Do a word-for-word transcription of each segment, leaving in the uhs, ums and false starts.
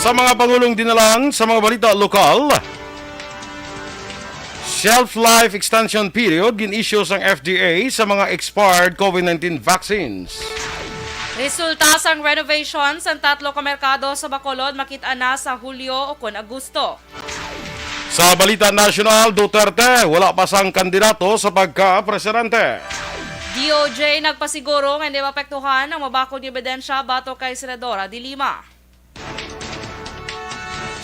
Sa mga pangulong dinalan sa mga balita lokal, shelf life extension period gin-issue sang F D A sa mga expired COVID nineteen vaccines. Resulta sang renovation sang tatlo ka merkado sa Bacolod makit-an na sa Hulyo o kon Agosto. Sa balita nasyonal, Duterte wala pa sang kandidato sa pagka-presidente. D O J nagpasiguro nga hindi maapektuhan ang mabakod nga ebidensya batok kay Senadora De Lima.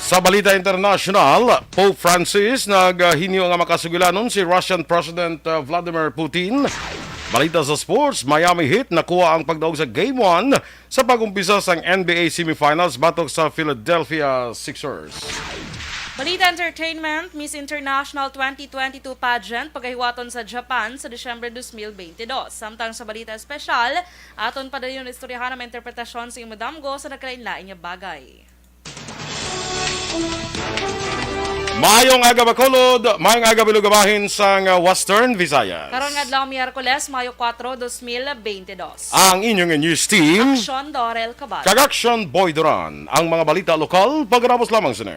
Sa balita internasyonal, Pope Francis naghinyo nga makasugilanon si Russian President, uh, Vladimir Putin. Balita sa sports, Miami Heat nakuha ang pagdaog sa Game one sa pag-umpisa sang N B A semifinals batok sa Philadelphia Sixers. Balita entertainment, Miss International twenty twenty-two pageant pagahiwaton sa Japan sa Disyembre dos mil bente dos. Samtang sa balita espesyal, aton padayon istoryahan ang mga interpretasyon sa imo damgo sa nagkalain-lain nga bagay. Mayong aga, Bacolod, mayong aga, Bilog, bahin sang, uh, Western Visayas. Karon nga adlaw, Miyerkules, Mayo kuwatro, dos mil bente dos. Ang inyong news team, Aksyon Dorel Cabal. Kag Aksyon Boy Duran. Ang mga balita lokal, pagkatapos lamang sini.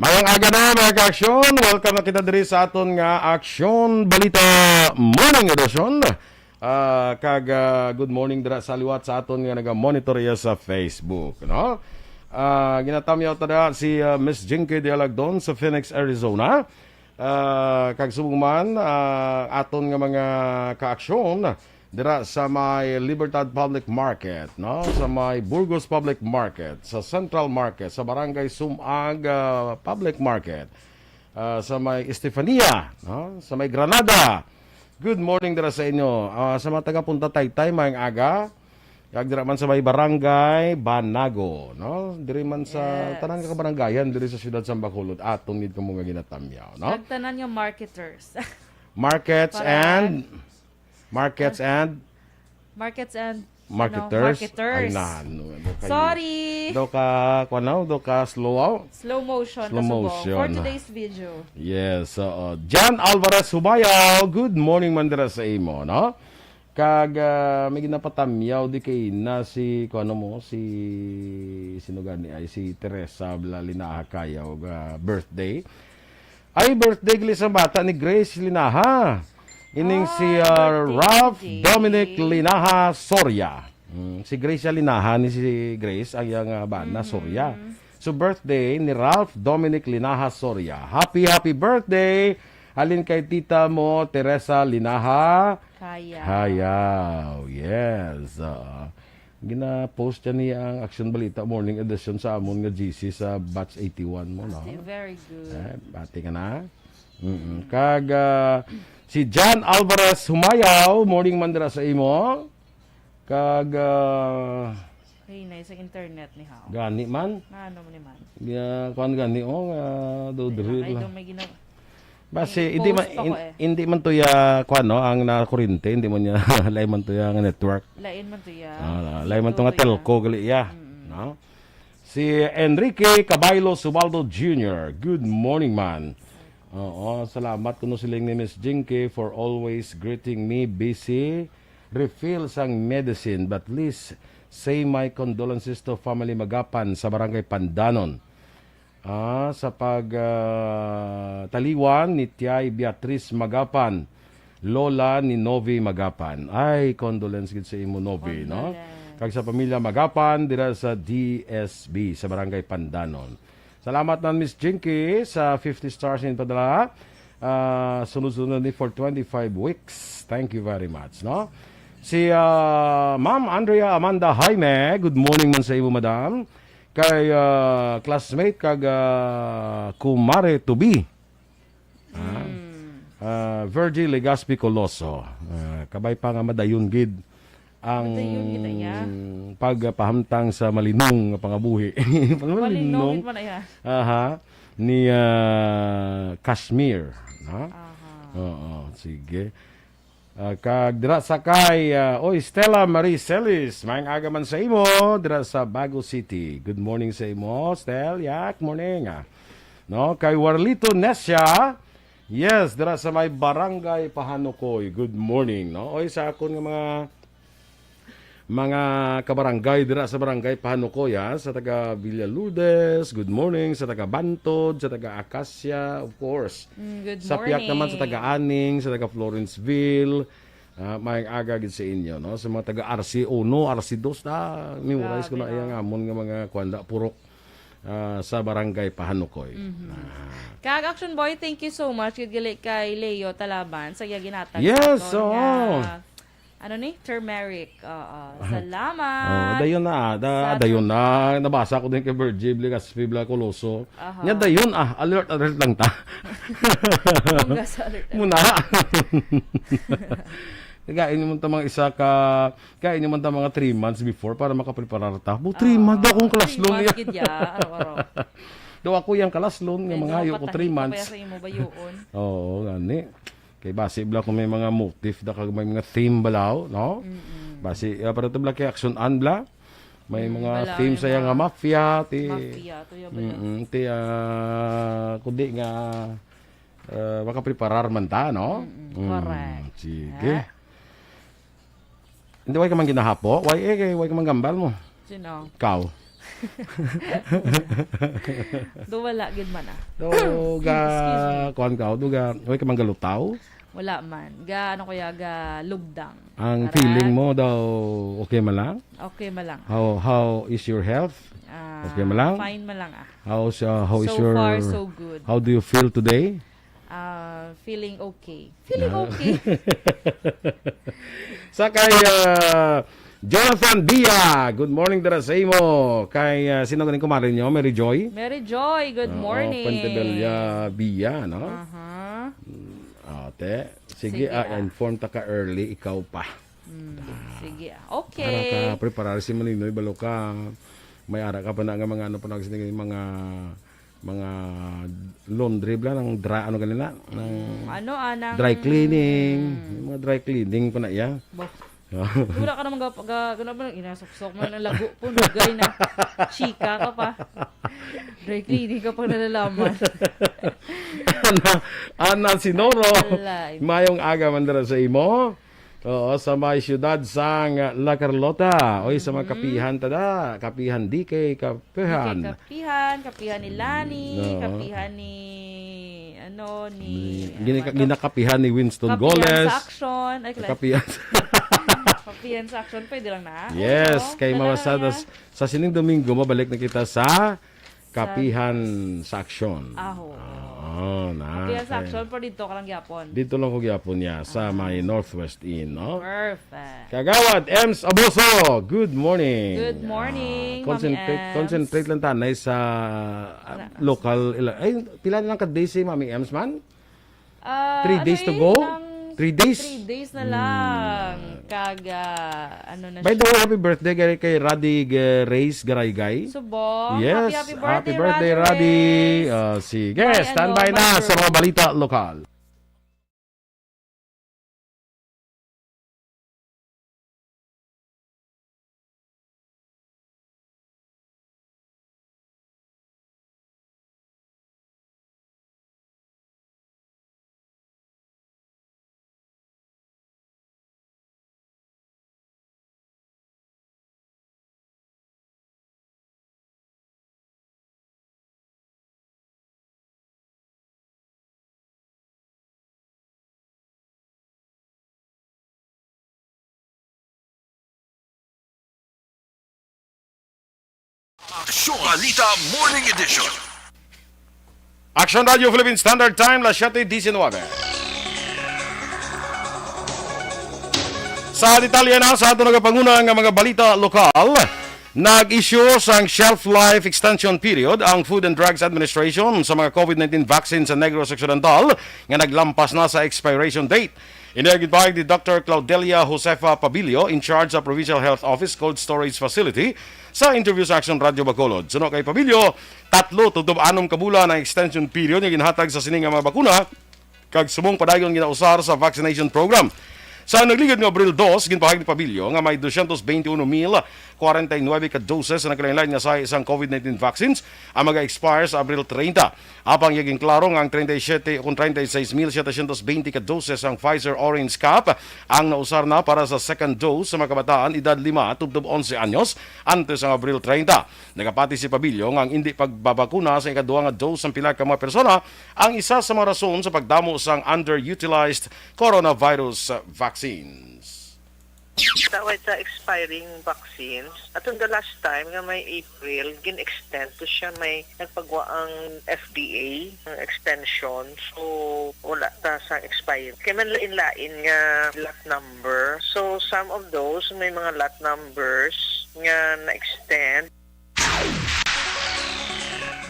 Mayong aga na, mga ka-aksyon. Welcome na kita diri sa aton nga Aksyon Balita Morning Edition. Ah, kag, ah, good morning dira sa liwat sa aton nga naga-monitor iya sa Facebook, no? Ah, ginatamyaw ta da si, ah, Miss Jinky Dialagdon sa Phoenix, Arizona. Ah, kag subong man, ah, aton nga mga ka-aksyon, dira sa may Libertad Public Market, no? Sa may Burgos Public Market, sa Central Market, sa Barangay Sumag, ah, Public Market, ah, sa may Estefania, no? Sa may Granada. Good morning dira sa inyo. Ah, sa mga taga Punta Taytay, mayong aga. Kag dira man sa may Barangay Banago, no? Diri man sa Yes. tanan ka kabarangayan diri sa siyudad sa Bacolod, aton gid kamo nga ginatamyaw, no? Kag tanan nga marketers. Markets Para and Markets and Markets and, ano, marketers. Marketers. Ay, na, ano, ano kayo? Sorry. Do ka, kuwan, no? Do ka slow out? Slow motion, Slow kasubong. motion. For today's video. Yes, oo. Jan Alvarez Humayaw, good morning man dira sa imo, no? Kag, ah, may ginapatamyaw di kay na si, kuwan mo, si, sino gani ay, si Teresa Bla Linaha Cayaw, ah, birthday. Ay, birthday gali sa bata ni Grace Linaha. Ining si, Ah, ah, birthday Ralph today. Dominic Linaha Soria. Mm, si Grace Linaha ni si Grace, ang iyang, ah, bana, Mm-hmm. Soria. So, birthday ni Ralph Dominic Linaha Soria. Happy, happy birthday! Halin kay tita mo, Teresa Linaha Kaya. Hayaw. Yes. Ah, gina-post yan niya ang Aksyon Balita Morning Edition sa amon nga G C sa batch eighty-one mo, no? Ate, very good. Eh, bati ka na. Mm-mm. Kag, ah, si John Alvarez Humayaw, morning man dira sa imo. Kag, ah, Hey, na sa internet ni Hao. Gani man. Na ano man ni man? Ya, kuan gani, oh, ah, do Ay, diri ay, lang. do may ginawa. Basi, May hindi man, post pa ko in-, eh. hindi man to ya, kuan, no, ang nakakurente, hindi man ya, lain man to ya nga network. Lain man to ya. Ah, lain man to nga Ito to ya. telco, gali ya. Mm-mm. No? Si Enrique Cabaylo Subaldo Junior, "Good morning, man." Oo, salamat kuno siling ni Miss Jinky for always greeting me. Busy refill sang medicine, but please say my condolences to family Magapan sa Barangay Pandanon. Ah, sa pag, ah, taliwan ni Tiay Beatriz Magapan, lola ni Novi Magapan. Ay, condolence gid sa imo, Novi, no? Condolence. Kag sa pamilya Magapan dira sa D S B sa Barangay Pandanon. Salamat na, Miss Jinky, sa fifty stars nga padala. Ah, sunod-sunod ni for twenty-five weeks. Thank you very much, no? Si, ah, Ma'am Andrea Amanda Jaime, good morning man sa imo, madam. Kay, ah, classmate kag, ah, kumare to be. Ah, Hmm. ah, Virgie Legaspi Coloso. Ah, kabay pa nga madayon gid ang Madayon gid, iya. pagpahamtang sa malinong nga pangabuhi. Malinong Malinong. gid man, iya. Aha. Ni, ah, Kashmir, ha? Aha. Oo, sige. Ah, kag dira sa kay, ah, oy, Stella Marie Celis, maayong aga man sa imo, dira sa Bago City. Good morning sa imo, Stel. Yak, morning, ah. No, kay Warlito Nesia. Yes, dira sa may Barangay Pahanukoy. Good morning, no? Oy, sa akon nga mga, mga kabarangay dira sa Barangay Pahanukoy, ha? Sa taga Villa Lourdes, good morning. Sa taga Bantod, sa taga Acacia, of course. Mm, good Sa Piak naman, sa morning. Taga Aning, sa taga Florenceville. Ah, maayong aga gid sa inyo, no? Sa mga taga R C uno, R C dos, ah, memorize ko na Grabe, iyang no? amon nga mga kwanda, purok, ah, sa Barangay Pahanukoy. Mhm. Ah. Kag Action Boy, thank you so much gid gali kay Leo Talaban sa iya ginatag Yes, sa aton oo. nga, ano ni? Turmeric. Oo. Salamat. Oh, dayon na, ah. Da, Sa dayon na. Nabasa ko din kay Virgil Legaspi Bla Coloso. Aha. Nya dayon, ah, alert, alert lang ta. Bongga sa alert. Muna. Kain naman ta mga isa ka, kain naman ta mga three months before para makapreparar ta. Bu, three Ah, months daw akong three kalaslon months niya. gid ya, araw-araw. Daw ako yang kalaslon nga Medyo mga hayo ko mapatahi three pa months. kaya sa imo bayuon. Oo, gani. Kay basi bala kung may mga motive da kag may mga theme balaw, no? Mm-mm. Basi, ah, para to bala kay action an bala. May Mm, mga balaw theme yung saya nga mga mafia, ti, mafia, to yung bala. Mm-mm, ti, ah, kundi nga, ah, makapreparar man ta, no? Mm-mm, Mm, correct. Sige. Ha? Hindi, way ka man ginahapo? Way, eh, kay way ka man gambal mo? Sino? Ikaw. Do wala gid man, ah. Do ga, Excuse me. Kuwan ka, do ga, way ka man galutaw? Wala man. Ga, ano ko ya, ga lugdang. Ang Aray. Feeling mo daw, okay man lang? Okay man lang. How, how is your health? Ah, Okay man lang? Fine man lang, ah. How's, uh, how is So your, far, so good. How do you feel today? Ah, feeling okay. Feeling Ah. okay. Sa kay, ah, Jonathan Bia, good morning dira sa imo. Kay, ah, sino ganing kumare nyo? Mary Joy? Mary Joy, good Oo, morning. Puentebella Bia, no? Aha. Mm, ate, sige, Sige, ah, ah. inform ta ka early, ikaw pa. Mm, Ah. sige, ah. Para Okay. ka preparar si Maninoy, balo ka, may ara ka pa na nga mga, ano pa na, mga mga laundry bla, nang dry, ano ganila, nang Mm, ano, ah, nang dry cleaning. Mm. Yung mga dry cleaning pa na iya. Bah. Wala ka naman ga-, ga-, gana ba nang inasuksok mo ng lago po, nugay na. Chika ka pa. Dry cleaning ka pa nalalaman. Ana, Ana Sinoro. Wala, eh. Mayong aga man dira sa imo. Oo, sa may siyudad sang La Carlota. Oy, sa mga Mhm. kapihan tada. Kapihan D K, kapihan. D K kapihan, kapihan ni Lani, No. kapihan ni, ano, ni, Ni, ano gina-, ba to? ginakapihan ni Winston Kapihan Goles. Sa action. Ay, kala-, Kapihan. Kapihan sa action, pwede lang na. Yes, Oo, kay dala na Mawasada lang s-, sa sining Domingo, mabalik na kita sa Kapihan sa aksyon. Aho. Oo, na. Kapihan sa Okay. aksyon, pero dito ka lang gyapon. Dito lang ko gyapon niya, sa Ah. may Northwest Inn, no? Perfect. Kagawad Ems Aboso, good morning. Good morning, Ah, concentrate, Mami Ems. concentrate lang tanay sa, ah, Sa local, ila-, ay, pila na lang ka days si Mami Ems man? Ah, Three ano days to eh, go? nang Three days? three days na Hmm. lang. Kag, ah, ano na By the siya. way, happy birthday kay, kay Radi G-, Reyes Garaygay. Subong. Yes, Happy, happy happy birthday, birthday, Radi Radi. Reyes. Ah, sige, May standby ano, na may sa mga birthday. balita lokal. Aksyon Balita Morning Edition. Action Radio Philippine Standard Time, las siete diecinueve. Sa detalye na sa ato nagapanguna nga mga balita lokal, nag-issue sang shelf life extension period ang Food and Drugs Administration sa mga COVID nineteen vaccine sa Negros Occidental nga naglampas na sa expiration date. Ini ang gipahayag ni Doctor Claudelia Josefa Pabilio, in charge sa Provincial Health Office Cold Storage Facility, sa interview sa Action Radio Bacolod. Suno kay Pabilio, tatlo tubtob anom ka bulan ang extension period nga ginhatag sa sini nga mga bakuna, kag subong padayon ginausar sa vaccination program. Sa nagligad nga Abril dos, ginpahayag ni Pabillo nga may dosyentos bente uno mil kwarenta y nuebe ka doses sa nagkalainlain nga sahi sang COVID nineteen vaccines ang mag-expire sa Abril treinta. Apang iya ginklaro nga ang treinta y siete ukon treinta y seis mil setecientos veinte ka doses sang Pfizer Orange Cap ang nausar na para sa second dose sa mga kabataan edad lima tubtob onse anyos antes sang Abril treinta. Nagapati si Pabillo nga ang indi pagbabakuna sa ikaduha nga dose sang pila ka mga persona ang isa sa mga rason sa pagdamo sang underutilized coronavirus vaccines. Sa way sa expiring vaccines, atong the last time nga may April, gin-extend to siya, may nagpagwa ang F D A ng extension. So, wala ta sa expire. Kaya man lain-lain nga lot number. So, some of those, may mga lot numbers nga na-extend.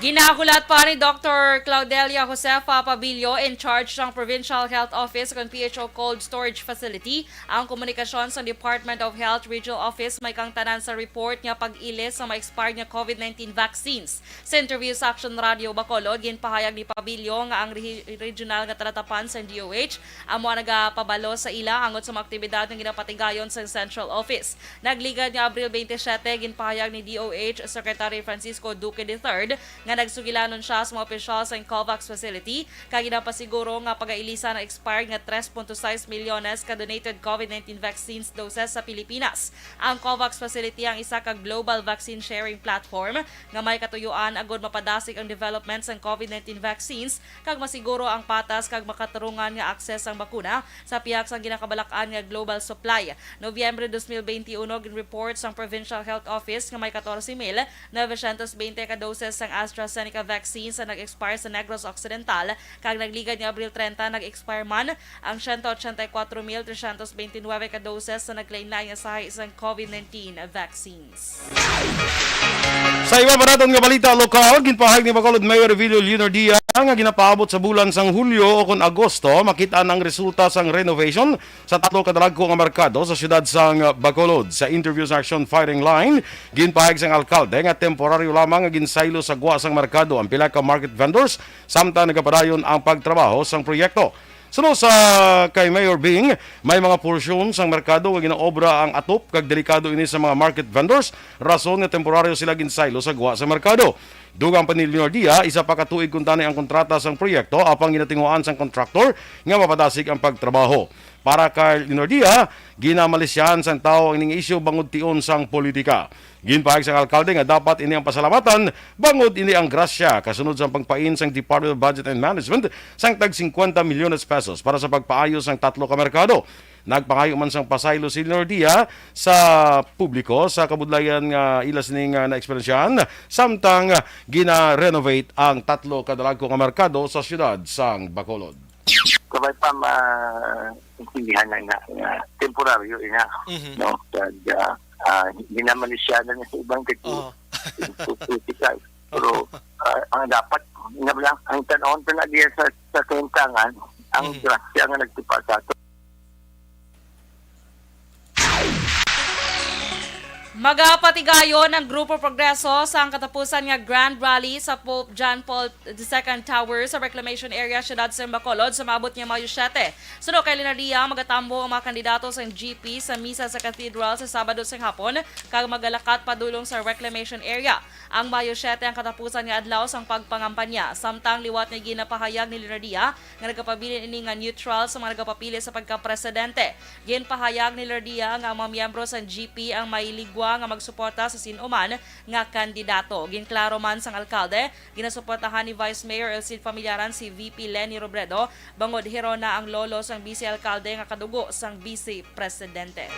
Ginahulat pa ni Doctor Claudelia Josefa Pabillo, in charge sang Provincial Health Office kon P H O Cold Storage Facility, ang komunikasyon sang Department of Health Regional Office may kang tanan sa report nga pag-ilis sa ma-expired nga COVID nineteen vaccines. Sa interview sa Action Radio Bacolod, ginpahayag ni Pabillo nga ang rehi- regional nga talatapan sang D O H amo ang nagapabalo sa ila angot sa mga aktibidad nga ginapatigayon sang Central Office. Nagligad nga Abril twenty-seven, ginpahayag ni D O H Secretary Francisco Duque the third nga nagsugilanon siya sa mga opisyal sa COVAX facility kag ginapasiguro nga pagailisan ang expired nga tres punto sais milyones ka donated COVID nineteen vaccines doses sa Pilipinas. Ang COVAX facility ang isa ka global vaccine sharing platform nga may katuyuan agud mapadasig ang development sang COVID nineteen vaccines kag masiguro ang patas kag makatarungan nga akses sang bakuna sa pihak sang ginakabalak-an nga global supply. Nobyembre dos mil bente uno, gin-report sang Provincial Health Office nga may katorse mil novecientos bente ka doses sang AstraZeneca vaccine sa nag-expire sa Negros Occidental, kag nagligad nga Abril treinta, nag-expire man ang siyento ochenta y kuwatro mil tresyentos bente y nuebe ka doses sa naglain-lain nga sahi sang COVID nineteen vaccines. Sa iba pa naton nga balita lokal, ginpahayag ni Bacolod Mayor Revilio Leonardia nga ginapaabot sa bulan sang Hulyo o kon Agosto, makit-an ang resulta sang renovation sa tatlo ka dalagko nga merkado sa siyudad sang Bacolod. Sa interview sa Action Firing Line, ginpahayag sang alkalde nga temporaryo lamang nga ginsaylo sa gwa sang merkado ang pila ka market vendors samtang nagapadayon ang pagtrabaho sang proyekto. Suno sa kay Mayor Bing, may mga porsyon sang merkado nga ginaobra ang atop kag delikado ini sa mga market vendors, rason nga temporaryo sila ginsaylo sa gwa sa merkado. Dugang pa ni Leonardia, isa pa ka tuig kuntani ang kontrata sang proyekto apang ginatinguhaan sang kontraktor nga mapadasig ang pagtrabaho. Para kay Leonardia, ginamalisyahan sang tawo ang ning isyu bangod tion sang politika. Ginpahayag sang alkalde nga dapat ini ang pasalamatan bangod ini ang grasya kasunod sang pagpain sang Department of Budget and Management sang tag singkwenta milyones pesos para sa pagpaayo sang tatlo ka merkado. Nagpangayo man sang pasaylo si Leonardia sa publiko sa kabudlayan nga ila sini nga naeksperyensyahan samtang gina-renovate ang tatlo ka dalagko nga merkado sa siyudad sang Bacolod. Kabay pa maintindihan na nga, nga temporaryo ina, Mhm. no? Kag ah, ah, ginamalisyahan na sa ibang kag Oo. Political. Pero ah, ang dapat nga lang ang tan-awon pa na diya sa sa kahimtangan ang Mhm. grasya nga nagtupa sa ato. Magapatigayon ang Grupo Progreso sa ang katapusan nga Grand Rally sa Pope John Paul the Second Tower sa Reclamation Area, Siyudad sa Bacolod, sa maabot nga Mayo siyete. Suno kay Leonardia, magatambo ang mga kandidato sa G P sa misa sa Cathedral sa Sabado sa hapon kag magalakat padulong sa Reclamation Area. Ang Mayo siyete ang katapusan nga adlaw sang pagpangampanya, samtang liwat nga ginapahayag ni Leonardia nga nagapabilin ini nga neutral sa mga nagapapili sa pagkapresidente. Ginpahayag ni Leonardia nga ang mga miyembro sang G P ang may ligwa nga magsuporta sa sin-o man nga kandidato. Ginklaro man sang alkalde, ginasuportahan ni Vice Mayor El Cid Famillaran si V P Leni Robredo, bangod hirona ang lolo sang bise alkalde nga kadugo sang bise presidente.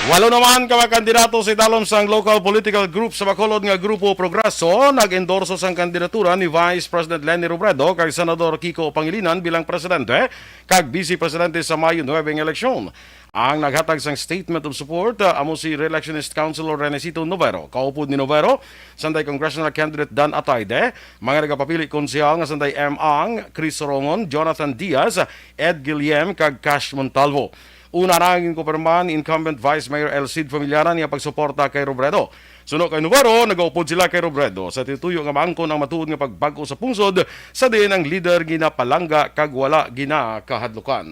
Walo naman ka mga kandidato sa italom sang local political group sa Bacolod nga Grupo Progreso nag-endorso sang kandidatura ni Vice President Leni Robredo kag Senador Kiko Pangilinan bilang presidente kag vice presidente sa Mayo nuebe nga eleksyon. Ang naghatag sang statement of support, ah, amo si re-electionist Councilor Renesito Novero. Kaupod ni Novero, sanday congressional candidate Dan Atayde, mga nagapapili konsehal nga sanday M. Ang, Chris Sorongon, Jonathan Diaz, Ed Guillem, kag Cash Montalvo. Una na ang ginkumpirma ni incumbent Vice Mayor El Cid Famillaran nga pagsuporta kay Robredo. Suno kay Novero, nagaupod sila kay Robredo sa tituyo nga maangkon ang matuod nga pagbag-o sa pungsod sa diin ang lider ginapalangga kag wala ginakahadlukan.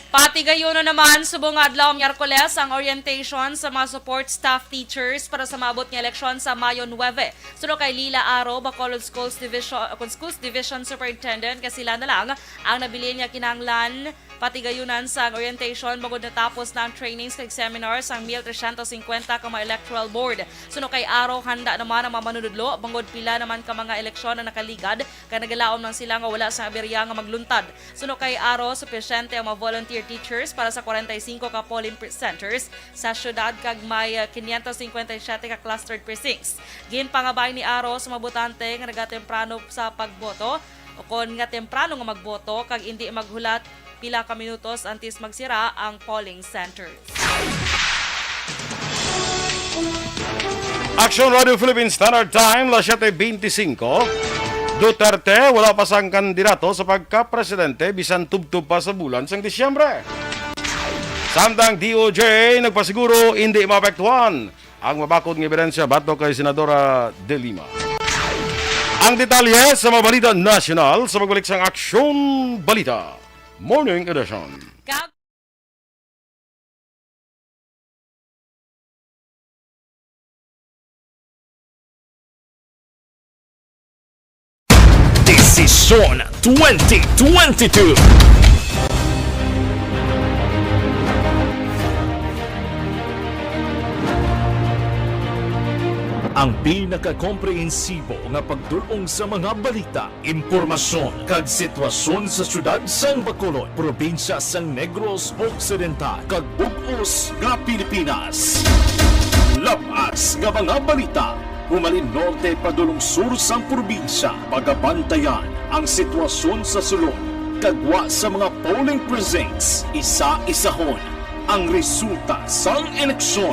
Patigayunon naman subong nga adlaw, Miyerkules, ang orientation sa mga support staff teachers para sa maabot nga eleksyon sa Mayo nuebe. Suno kay Lila Aro, Bacolod Schools Division, kung Schools Division Superintendent, nga sila na lang ang nabilin nga kinahanglan patigayunan sang orientation bangod natapos na ang trainings kag seminars sang mil tresyentos singkwenta ka mga electoral board. Suno kay Aro, handa naman ang mga manunudlo bangod pila naman ka mga eleksyon ang nakaligad kag nagalaom lang sila nga wala sang aberya nga magluntad. Suno kay Aro, supisyente ang mga volunteer teachers para sa kwarenta y singko ka polling pre-, centers sa syudad kag may, ah, quinientos cincuenta y siete ka clustered precincts. Ginpangabay ni Aro sa mga botante nga nagatemprano sa pagboto o kon nga temprano nga magboto kag indi maghulat pila ka minutos antes magsira ang polling centers. Action Radio Philippine Standard Time, las siete veinticinco. Duterte wala pa sang kandidato sa pagkapresidente bisan tubtob pa sa bulan sang Disyembre. Samtang D O J nagpasiguro hindi maapektuhan ang mabakod nga ebidensya batok kay Senadora De Lima. Ang detalye sa mga balita nasyonal sa pagbalik sang Aksyon Balita Morning Edition. Kag Desisyon twenty twenty-two. Ang pinakakomprehensibo nga pagdul-ong sa mga balita, impormasyon, kag sitwasyon sa siyudad sang Bacolod, probinsya sang Negros Occidental, kag bug-os nga Pilipinas. Lab-as nga mga balita, humalin norte padulong sur sang probinsya, pagabantayan ang sitwasyon sa sulod, kag gwa sa mga polling precincts, isa-isahon ang resulta sang eleksyon.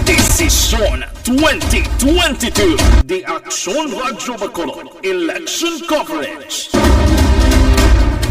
Desisyon twenty twenty-two. The Aksyon Radyo Bacolod Election Coverage.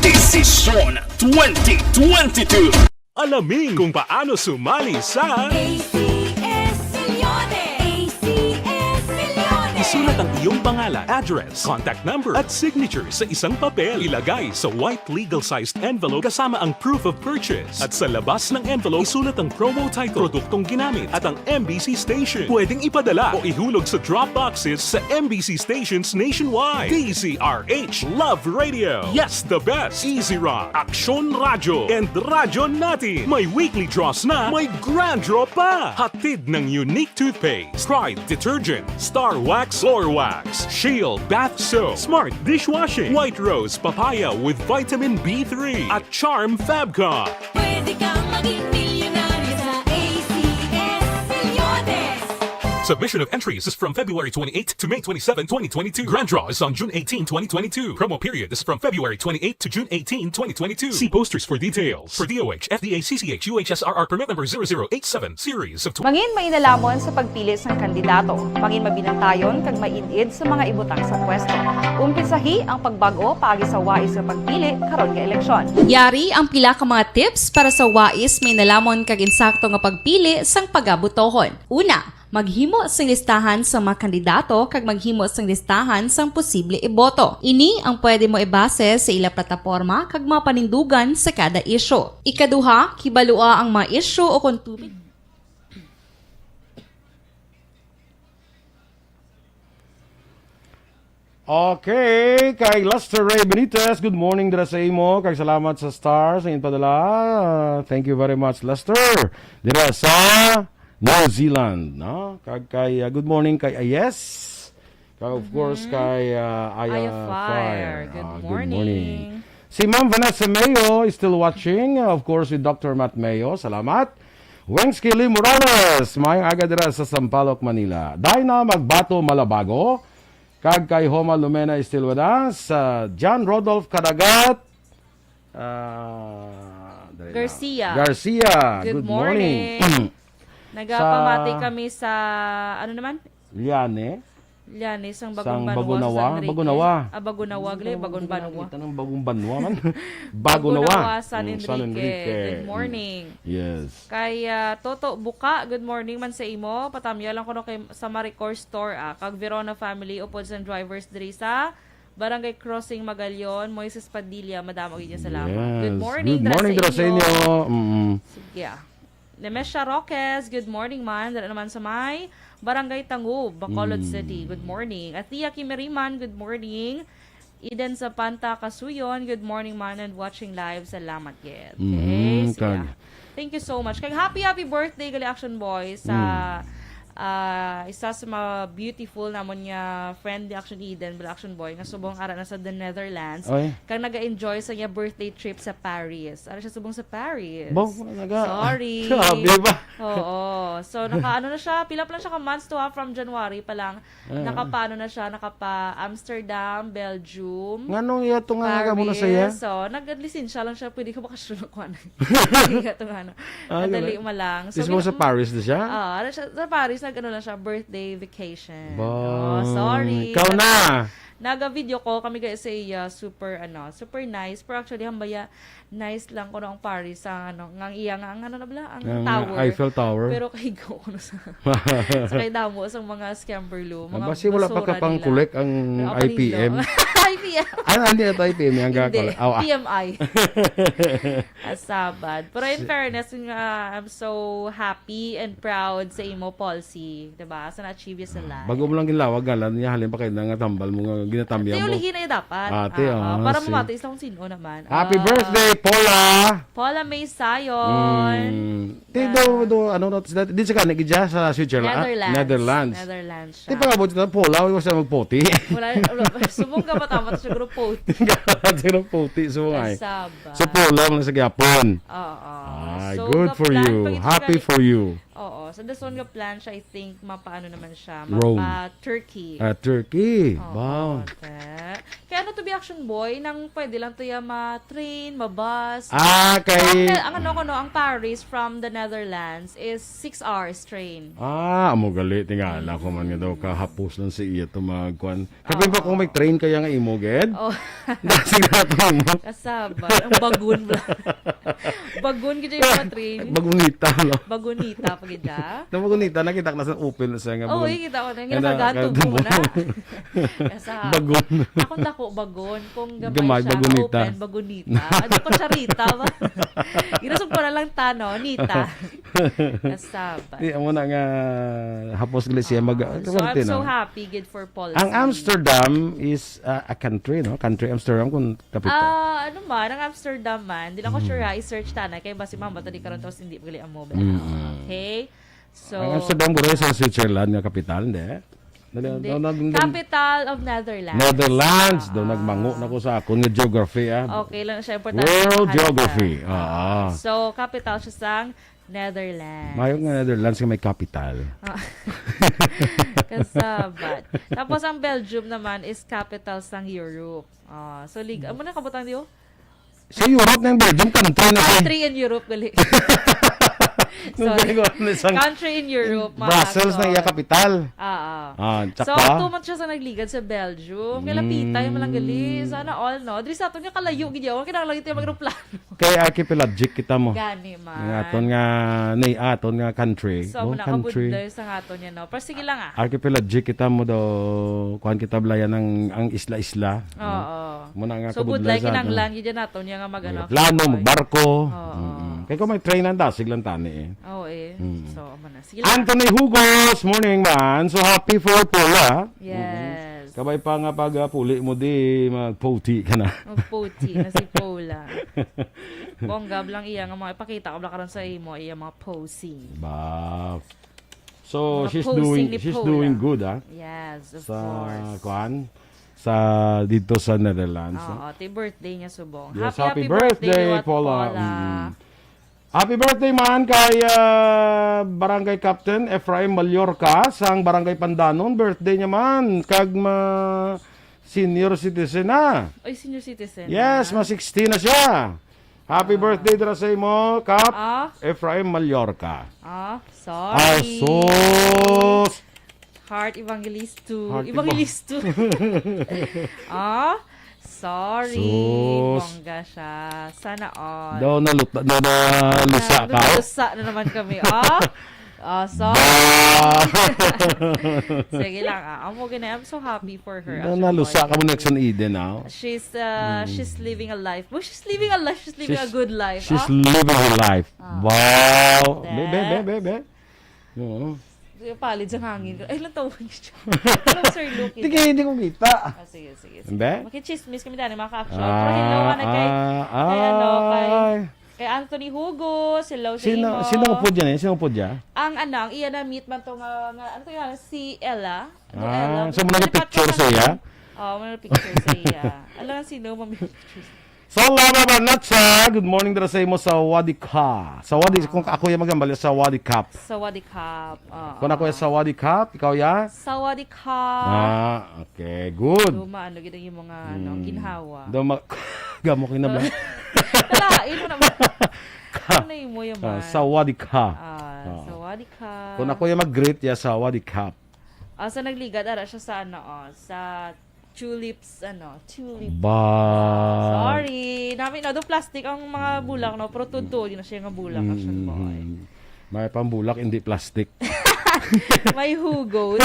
Desisyon twenty twenty-two. Alamin kung paano sumali sa A C S Millones. A C S Millones. Isulat ang iyong pangalan, address, contact number, at signature sa isang papel. Ilagay sa white legal-sized envelope kasama ang proof of purchase. At sa labas ng envelope, isulat ang promo title, produktong ginamit, at ang M B C station. Pwedeng ipadala o ihulog sa drop boxes sa M B C stations nationwide. D Z R H, Love Radio. Yes, the best. Easy Rock, Aksyon Radyo, and Radyo Natin. May weekly draws na, may grand draw pa. Hatid ng Unique Toothpaste, Pride Detergent, Star Wax Floor Wax, Shield Bath Soap, Smart Dishwashing, White Rose Papaya with Vitamin B three, at Charm Fabcon. Pwede kang maging milyonaryo sa A C S Millones. Submission of entries is from February twenty-eighth to May twenty-seven, twenty twenty-two. Grand draw is on June eighteen, twenty twenty-two. Promo period is from February twenty-eighth to June eighteen, twenty twenty-two. See posters for details. For D O H, F D A, C C H, U H S R R permit number zero zero eight seven, series of tw- Mangin mainalamon sa pagpili sang kandidato. Mangin mabinantayon kag maid-id sa mga ibutang sa pwesto. Umpisahi ang pagbag-o paagi sa wais nga pagpili karon nga eleksyon. Yari ang pila ka mga tips para sa wais mainalamon kag insakto nga pagpili sang pagabotohon. Una, maghimo sing listahan sang mga kandidato kag maghimo sing listahan sang posible iboto. Ini ang pwede mo ibase sa ila plataporma kag mga panindugan sa kada isyu. Ikaduha, kibalua ang mga isyu o kon topic. Okay, kay Lester Ray Benitez, good morning dira sa imo, kag salamat sa stars nga ginpadala. Thank you very much, Lester. Dira sa New Zealand, no? Kag kay, uh, good morning kay Ayes. Kag of course kay, uh, Aya Aya Fire. Fire. Good Ah, good morning. morning. Si Ma'am Vanessa Mayo is still watching, uh, of course, with Doctor Matt Mayo. Salamat. Wings Kelly Morales, maayong aga dira sa Sampaloc, Manila. Dina Magbato Malabago, kag kay Homa Lumena is still with us. Uh, John Rodolph Kadagat, uh, dali na. Garcia. Garcia, Good good morning. morning. Nagapamati Sa kami sa, ano naman? Liane. Liane, sang Bagong Sang Banwa, Bagunawa. San Enrique. Bagunawa. Ah, Bagunawa, gali, Bagunawa, Bagong Banwa. Kita ng Bagong Banwa man. Bagunawa. Bagunawa, San Mm, San Enrique. Enrique. Good Mm. morning. Yes. Kay, ah, Toto Buka, good morning man sa imo. Patamyaw lang kuno kay, sa Maricor Store, ah. Kag Verona family, upod sang drivers diri sa Barangay Crossing, Magallon, Moises Padilla, madamo gid nga salamat. Good Yes. morning, Good morning, dira sa Drasenyo. inyo. Mm. Sige, ah. Nemesha Roques, good morning man. Dira naman sa may Barangay Tangub, Bacolod Mm. City. Good morning. Athea Kimiriman, good morning. Eden Zapanta Kasuyon, good morning man and watching live. Salamat gid. Okay, Mhm, sige. kag- Thank you so much. Kag happy, happy birthday gali, Action Boy, sa, Mm. ah, isa sa mga beautiful namon nga friend ni Action Eden, bala, Action Boy, nga subong ara na sa the Netherlands. Oy. Kag naga-enjoy sa iya birthday trip sa Paris. Ara siya subong sa Paris. Bo, naga- Sorry. Grabe ba? Oo. So, naka-ano na siya, pila pa lang siya ka months to, ha, from January pa lang. Ah. Nakapaano na siya, nakapa Amsterdam, Belgium, Nganong iya to nga nagamo na sa iya? Paris. So, naglisensya lang siya, pwede ka bakasyon na kuan. Hindi ka to nga, ano. Ah, Madali ganun. ma lang. So, Mismo gina- sa Paris na siya? Ah, ano siya, sa Paris, nag-ano lang siya, birthday vacation. Ba, Oh, sorry. ikaw na. Nag- Naga-video call kami kay sa iya, super, ano, super nice. Pero actually, hambaya, nice lang kuno ang Paris, ang, ano, nga ang iya nga, ang, ano na bala, ang Ang tower. Eiffel Tower. Pero kahigo ko na sa, sa kay damo sang mga scammer lo, Ang mga basi wala pa basura ka pang nila. collect ang Pero ako I P M. rin, no? I P M. Ano, ano yun, I P M, yung Hindi. gakala-, oh, ah. T M I. Asabad. Pero in Si- fairness, nga, I'm so happy and proud sa imo, Paul C. Diba? Sa na-achieve sa life. Bago mo lang ginlawag, galan niya, halin pa kayo na nga tambal mo nga ginatamya Te, mo. ulihin na yun dapat. Ate, Oo, ah, para si- mamati sila kung sino naman. Happy Ah, birthday, Paula! Paula May Sayon. Mm. Ti, Ah. do, do, ano, no, sila, di sa kani, gidya sa Switzerland, ah? Netherlands. Netherlands. Netherlands Ti, siya. pangabot ito, Paula, wala siya magputi. Wala, wala, subong ka matamat siguro puti. Siguro puti, subong ay. Kasaba. So, Paula, mo lang sa gyapon. Oo. Ay, So, good for ga-plan you. pa gid siya Happy gali- for you. Oo. So, the soon nga plan siya, I think, mapaano naman siya. Rome. Mapa-Turkey. Ah, Turkey. Oo, Wow. te. Kaya ano to, be, Action Boy, nang pwede lang to ya ma-train, ma-bus. Ah, kay Ang, ang ano ko, no, ang Paris from the Netherlands is six hours train. Ah, amo gali, tingala ko man nga daw, kahapos lang sa iya to magkuan. Kapin pa Oo. kung may train kaya nga imo, ged? Oh. Dasig na to mo. Kasaba. Ang bagun bla-, bagun gid yung mga train. Bagunita, no? Bagunita pa gid, ah. Nang bagunita, nakita ko na sa open na siya nga Oo, bagun-, eh, kita ko na. Nga nga na-, nakagato mo na. Kasa, Bagun. Akong dako, bagun. Kung gamay Gamay, siya, bagunita. open, bagunita. Ano ko siya, Rita ba? Ginasog pa na lang ta, no? Nita. Kasaba. Di, amo na nga, hapos gali siya mag-, Ah, so, I'm kaparti so na. happy, good for Paul Ang C. Amsterdam is, uh, a country, no? Country Amsterdam kung kapital. Ah, ano man, ang Amsterdam man. Di lang ko Hmm. sure, ha. I-search ta na. Kay basi mamba to di karon, tapos hindi gali amo ba? Mm. Okay? So, Ang Amsterdam, guro, sa Switzerland nga kapital, hindi? Dali, Hindi. no, no, no, Capital of Netherlands. Netherlands. Daw Ah. nagmango na ko sa akon nga geography, ah. Okay lang siya, importante World mahalata. geography. Ah. So, capital siya sang Netherlands. Mayo nga Netherlands nga may capital. Ah. Kasabat. Tapos, ang Belgium naman is capital sang Europe. Ah, so, lig-, amo na kabutang diyo? Sa Europe na yung Belgium, country na siya. Country in Europe, gali. Nung Sorry. gano'n, isang Country in Europe, mga Brussels na aktor. iya kapital. Ah, ah. Ah, So, tsaka? two months siya sa nagligad sa Belgium. Kaya lapitay mo lang gali. Mm. Sana all, no? Diri sa aton nga kalayo, gid yaw. Kinahanglan ito yung mag-aeroplano. Kay archipelagic kita mo. Gani man. Ang aton nga, na aton nga country. So, Oh, muna country. kabudlay sa nga aton yan, no? Pero sige lang, ah. Archipelagic kita mo daw, kuhan kita blayan ang, ang isla-isla. Oo. Muna nga So, kabudlay budlay, sa aton. kinahanglan, gid yan naton, yan nga mag-ano, Plano, Action Boy. magbarko. Oo. Mm-mm. Kaya kung may train ang dasig lang tani eh. Oo, eh. Mm. So, amo na. Sige lang. Anthony Hugos, morning man. So happy for Paula. Yes. Mm-mm. Kabay pa nga pag, ah, puli mo di, magputi ka na. Magputi na si Paula. Bongga lang iya nga mga ipakita ko bala karon sa imo, iya mga posing. Ba. So, Mga she's posing doing, ni she's Paula. doing good, ah. Yes, of Sa, course. kuan? Sa, dito sa Netherlands, no? Oo, ti birthday niya subong. Yes, Happy, happy happy birthday, birthday, Paula. Paula. Mm. Happy birthday man kay, ah, Barangay Captain Efraim Mallorca sang Barangay Pandanon. Birthday niya man kag ma-, senior citizen na. Ay, senior citizen Yes, na. ma sixty na siya. Happy Ah. birthday dira sa imo, Kap Ah. Efraim Mallorca. Ah, Ah, sorry. sus! Heart Evangelisto. Heart Evangelisto. Ah, sorry. Sus. Bongga siya. Sana all. Daw naluta-, daw nalusa Na-, ka? nalusa na naman kami. Ah, Ah, sorry. Bah! Sige lang, ah. Amo gani, I'm so happy for her, Na-, actually, nalusa boy. Ka mo, Nexon Eden, ah. She's, uh, Mm. she's living a life. Well, she's living a life. She's living a She's, good life, she's ah. living her life. Ah. Wow! Be, be, be, be, be. That's Oo. Palid sa hangin. Ay, lang tawag siya. Hello, Sir Luke. Di kayo, di ko kita. Ah, sige, sige, sige. Hindi? Makichismis kami dyan, mga ka-action. Pero hello Ah, nga na kay, ah, kay ano, kay, ay. kay Anthony Hugos. Hello sa Sino, imo. Sino po dyan eh? Sino po dyan? Ang ano, ang iya na meet man to nga, nga, ano to nga, si Ella? Ano, Ah, Ella? so mo nagpicture sa iya? Oo, mo nagpicture sa iya. Alam nga sino mo may picture. Salama Banatsa, good morning dira sa imo sa Wadikap. Sa Wadi, kung ako yung magambal, sa Wadikap. Sa Wadikap, oo. Kung ako yung sa Wadikap, ikaw ya? Sa Wadikap. Ah, okay, good. Duma, ano, gid ang iyong mga, ano, Hmm. ginhawa. Duma, gamo kayo na ba? Wala, yun mo naman. Ka- Ano na yung mo yung Ah, man? Sa Wadikap. Ah, Ah. sa Wadikap. Kung ako yung mag-greet ya sa Wadikap. Ah, so nagligad, ara siya sa, ano, oh, sa Tulips, ano, tulip. Ba. Sorry. Nami na, do plastic ang mga bulak, no? Pero tuod-tuod, di na siya nga bulak, action boy. Mm-hmm. May pambulak, hindi plastic. May hugot.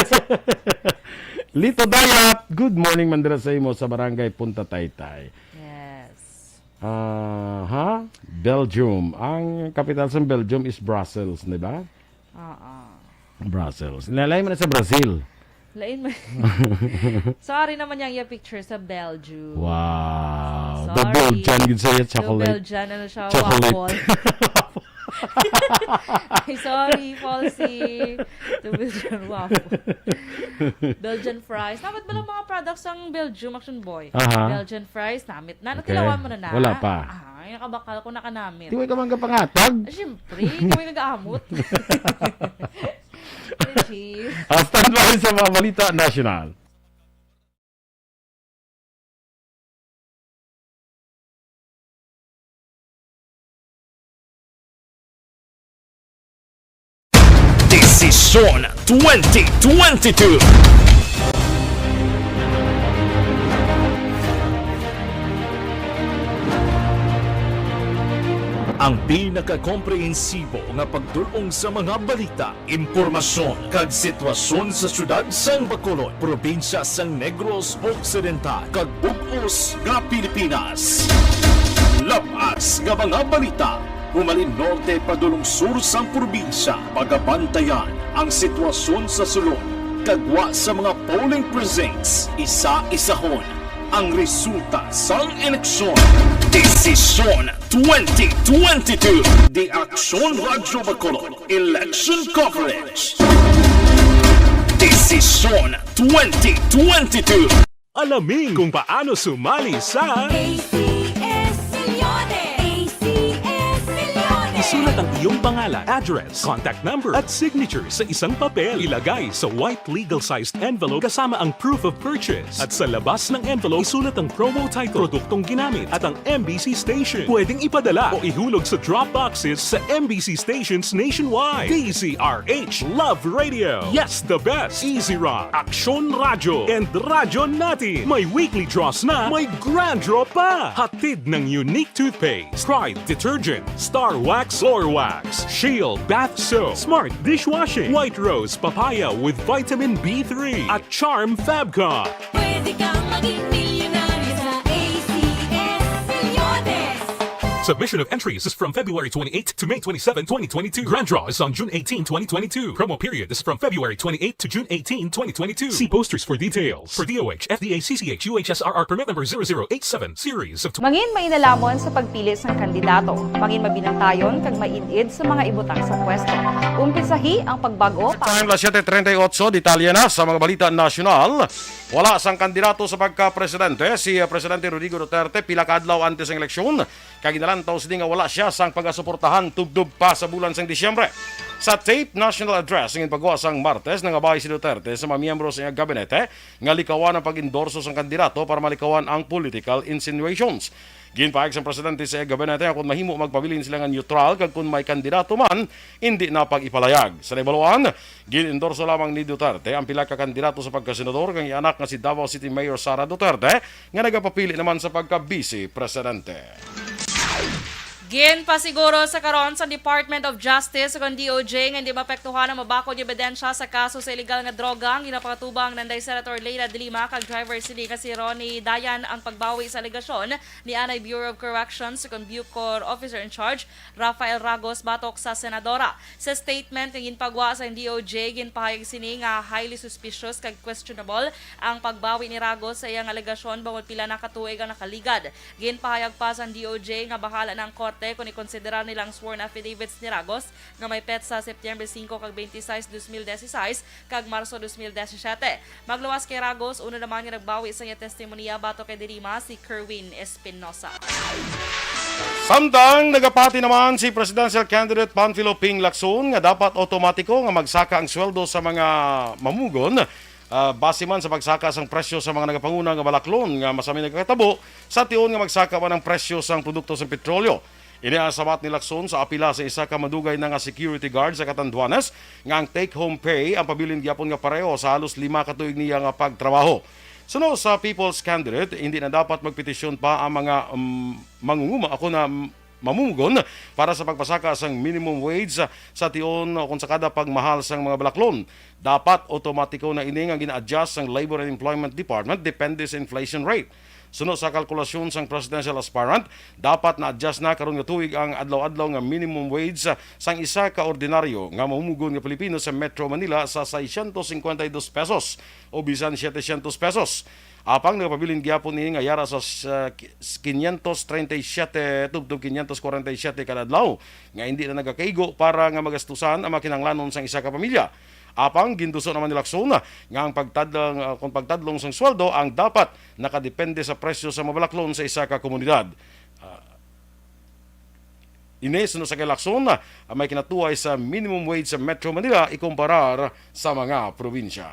Lito Dayat, good morning, mandira sa imo sa barangay Punta Taytay. Yes. Ah, ha? Belgium. Ang kapital sa Belgium is Brussels, di ba? Oo. Brussels. Lalay mo na sa Brazil. Lain man. Sorry naman yang iya picture sa Belgium. Wow. Sorry. The Belgian gid sa iya, The chocolate. Belgian, ano siya, Chocolate. Waffle. Ay, sorry, Falsy. The Belgian waffle. Belgian fries. Dapat ba lang mga products ang Belgium, Action Boy? Aha. Belgian fries, namit na. Okay. Natilawan mo na na? Wala pa. Ah, ay, nakabakal ko, nakanamit. Di mo ikaw man kapangatag? Ah, siyempre, kami nag-aamot. Cheese. Ah, standby sa mga balita nasyonal. Desisyon twenty twenty-two. Ang pinakakomprehensibo nga pagdul-ong sa mga balita, impormasyon, kag sitwasyon sa siyudad sang Bacolod, probinsya sang Negros Occidental, kag bug-os nga Pilipinas. Lab-as nga mga balita, humalin norte padulong sur sang probinsya, pagabantayan ang sitwasyon sa sulod, kag gwa sa mga polling precincts, isa-isahon ang resulta sang eleksyon. Desisyon twenty twenty-two. The Aksyon Radyo Bacolod Election Coverage. Desisyon twenty twenty-two. Alamin kung paano sumali sa A C S Millones. A C S Millones. Isulat ang iyong pangalan, address, contact number, at signature sa isang papel. Ilagay sa white legal-sized envelope kasama ang proof of purchase. At sa labas ng envelope, isulat ang promo title, produktong ginamit, at ang M B C station. Pwedeng ipadala o ihulog sa drop boxes sa M B C stations nationwide. D Z R H Love Radio. Yes, the best. Easy Rock, Aksyon Radyo, and Radyo Natin. May weekly draws na, may grand draw pa. Hatid ng Unique Toothpaste, Pride Detergent, Star Wax Floor Wax, Shield Bath Soap, Smart Dishwashing, White Rose Papaya with Vitamin B three, at Charm Fabcon. Pwede kang maging milyonaryo sa A C S Millones. Submission of entries is from February twenty-eight to May twenty-seven, twenty twenty-two. Grand draw is on June eighteen, twenty twenty-two. Promo period is from February twenty-eight to June eighteen, twenty twenty-two. See posters for details. For D O H, F D A, C C H, U H S R R permit number zero zero eight seven, series of Mangin mainalamon sa pagpili sang kandidato. Mangin mabinantayon kag maid-id sa mga ibutang sa pwesto. Umpisahi ang pagbag-o pa- Time, las siete treinta y ocho, detalye na sa mga balita nasyonal. Wala sang kandidato sa pagka-presidente si, uh, Presidente Rodrigo Duterte pila ka adlaw antes sang eleksyon, kag ginalantaw sini nga wala siya sang pagasuportahan tubtob pa sa bulan sang Disyembre. Sa taped national address nga ginpagawa sang Martes, nangabahi si Duterte sa mga miyembro sa iyang gabinete nga likawan ang pag-endorso sang kandidato para malikawan ang political insinuations. Ginpahayag sang presidente sa iya gabinete nga kon mahimo, magpabilin sila nga neutral, kag kon may kandidato man, indi na pag-ipalayag. Sa nahibaluan, gin-endorso lamang ni Duterte ang pila ka kandidato sa pagkasenador kang iya anak nga si Davao City Mayor Sara Duterte, nga nagapapili naman sa pagka-vice presidente. Ginpasiguro sa karon sa Department of Justice ug ang D O J nga hindi maapektuhan ang mabakod nga ebidensya sa kaso sa iligal nga droga ang ginapakatubang nanday Senator Leila de Lima kag driver sini nga si Ronnie Dayan ang pagbawi sa alegasyon ni anay Bureau of Corrections ug ang Bucor Officer in Charge Rafael Ragos batok sa senadora. Sa statement nga ginpagwa sa D O J, ginpahayag sini nga highly suspicious kag questionable ang pagbawi ni Ragos sa iyang alegasyon bangod pila na ka tuig ang nakaligad. Ginpahayag pa sang D O J nga bahala na ang korte kon ikonsiderar nila ang sworn affidavits ni Ragos nga may petsa September singko kag twenty-six, dos mil diyesisais kag Marso dos mil diyesisete. Magluwas kay Ragos, una naman nga nagbawi sa iya testimonya batok kay De Lima si Kerwin Espinosa. Samtang nagapati naman si presidential candidate Panfilo Ping Lacson nga dapat automatiko nga magsaka ang sweldo sa mga mamugon, ah, base man sa pagsaka sang presyo sa mga nagapanguna nga balaklon nga masami nagakatabo sa tion nga magsaka man ang presyo sang produkto sang petrolyo. Ini ang sabat ni Lacson sa apila sa isa ka madugay na nga security guard sa Catanduanes nga ang take-home pay ang pabilin gyapon nga pareho sa halos lima ka tuig niya nga pagtrabaho. Suno sa People's Candidate, hindi na dapat magpetisyon pa ang mga, um, mangunguma ako na, um, mamumugon para sa pagpasaka sang minimum wage sa, sa tion o kung sa kada pagmahal sang mga balaklon. Dapat automatiko na ini nga gina-adjust sang Labor and Employment Department depende sa inflation rate. Suno sa kalkulasyon sang presidential aspirant, dapat na-adjust na karon nga tuig ang adlaw-adlaw nga minimum wage sang isa ka ordinaryo nga mamumugon nga Pilipino sa Metro Manila sa seiscientos cincuenta y dos pesos o bisan setecientos pesos. Apang nagapabilin gyapon ini nga yara sa, sa quinientos treinta y siete tubtob quinientos cuarenta y siete kada adlaw nga hindi na nagakaigo para nga magastusan ang mga kinahanglanon sang isa ka pamilya. Apang ginduso naman ni Lacson nga ang pagtadlong, ah, kung pagtadlong sang sweldo ang dapat nakadepende sa presyo sa mabalaklon sa isa ka komunidad. Ah, ini suno sa kay Lacson, ah, may kinatuay sa minimum wage sa Metro Manila ikumparar sa mga probinsya.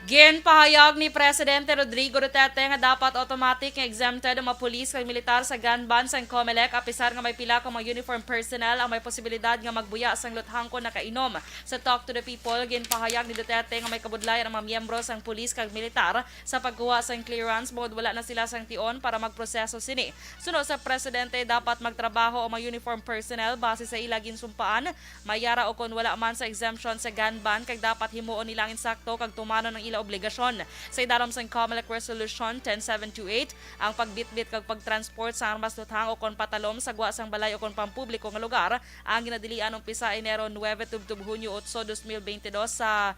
Ginpahayag ni Presidente Rodrigo Duterte nga dapat automatic nga exempted ang mga pulis kag militar sa gun ban sang COMELEC, apisar nga may pila ka mga uniform personnel ang may posibilidad nga magbuya sang luthang kon nakainom. Sa Talk to the People, ginpahayag ni Duterte nga may kabudlayan ang mga miyembro sang pulis kag militar sa pagkuha sang clearance bangod wala na sila sang tion para magproseso sini. Suno sa presidente, dapat magtrabaho ang mga uniform personnel base sa ila ginsumpaan, may yara o kon wala man sa exemption sa gun ban, kag dapat himuon nila ang insakto kag tumanon ang ila obligasyon. Sa idalom sang COMELEC Resolution ten seven two eight, ang pagbitbit kag pagtransport sa armas, luthang o kon patalom sa gwa sang balay o kon pampubliko nga lugar ang ginadilian umpisa Enero nuebe tubtob Hunyo otso, dos mil bentidós sa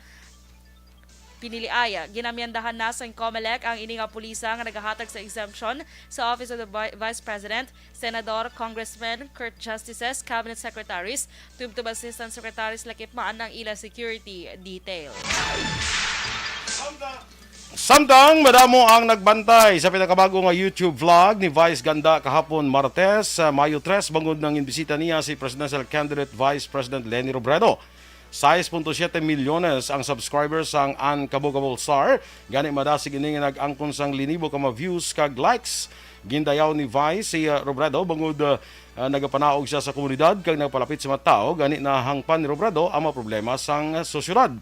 piniliay. Ginamyandahan na sang COMELEC ang ini nga pulisa nga nagahatag sa exemption sa Office of the Vi-, Vice President, Senador, Congressmen, Court Justices, Cabinet Secretaries, tubtob Assistant Secretaries, lakip man ang ila security detail. Samtang madamo ang nagbantay sa pinakabag-o nga YouTube vlog ni Vice Ganda kahapon, Martes, sa Mayo tres, bangod nga ginbisita niya si presidential candidate Vice President Leni Robredo. Sais punto siete milyones ang subscribers sang Unkabukabull Star, gani madasig ini nga nag-angkon sang linibo ka mga views kag likes. Gindayaw ni Vice si, uh, Robredo bangod, uh, uh, nagapanaog siya sa komunidad kag nagapalapit sa mga tawo, gani nahangpan ni Robredo ang mga problema sang sosyedad.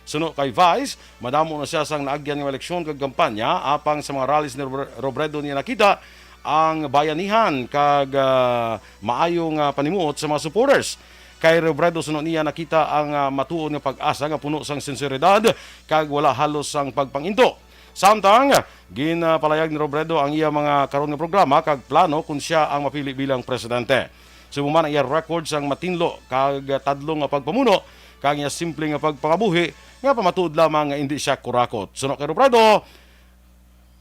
Suno kay Vice, madamo na siya sang naagyan nga eleksyon kag kampanya, apang sa mga rallies ni Robre-, Robredo niya nakita ang bayanihan kag, ah, maayo nga panimuot sa mga supporters. Kay Robredo, suno niya, nakita ang, ah, matuod nga pag-asa nga puno sang sinseridad kag wala halos sang pagpang-into. Samtang, ginpalayag ni Robredo ang iya mga karon nga programa kag plano kon sia ang mapili bilang presidente. Subong man ang iya record sang matinlo kag tadlong nga pagpamuno kag ang iya simple nga pagpangabuhi nga pamatuod lamang nga indi sia kurakot. Suno kay Robredo,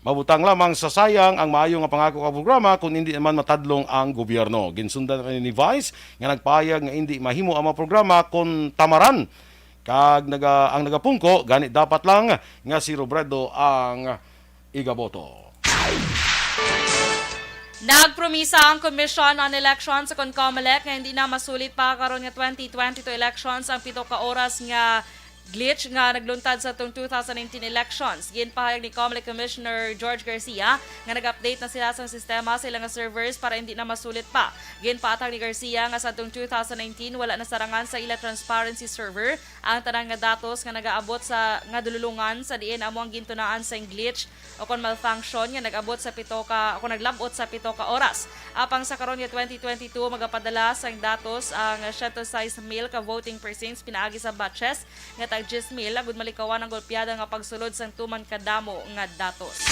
mabutang lamang sa sayang ang maayo nga pangako kag programa kon indi naman matadlong ang gobyerno. Ginsundan ni Vice nga nagpahayag nga indi mahimo ang mga programa kon tamaran kag naga-, ang nagapungko, gani dapat lang nga si Robredo ang igaboto. Nagpromisa ang Commission on Elections o kon COMELEC nga hindi na masulit pa karon nga twenty twenty-two elections ang pito ka oras nga glitch nga nagluntad sa atong two thousand nineteen elections. Ginpahayag ni COMELEC Commissioner George Garcia nga nag-update na sila sa sistema sa ilang servers para hindi na masulit pa. Ginpaathag ni Garcia nga sa atong two thousand nineteen wala nasarangan sa ila transparency server ang tanan nga datos nga nagaabot sa, nga dululungan, sa diin amo ang gintunaan sang glitch o kon malfunction nga nag-abot sa pito ka, o kon naglab-ot sa pito ka oras. Apang sa karon nga twenty twenty-two, magapadala sang datos ang siyento sais mil ka voting precincts pinaagi sa batches nga tag diyes mil, agud malikawan ang golpeada nga pagsulod sang tuman kadamo nga datos.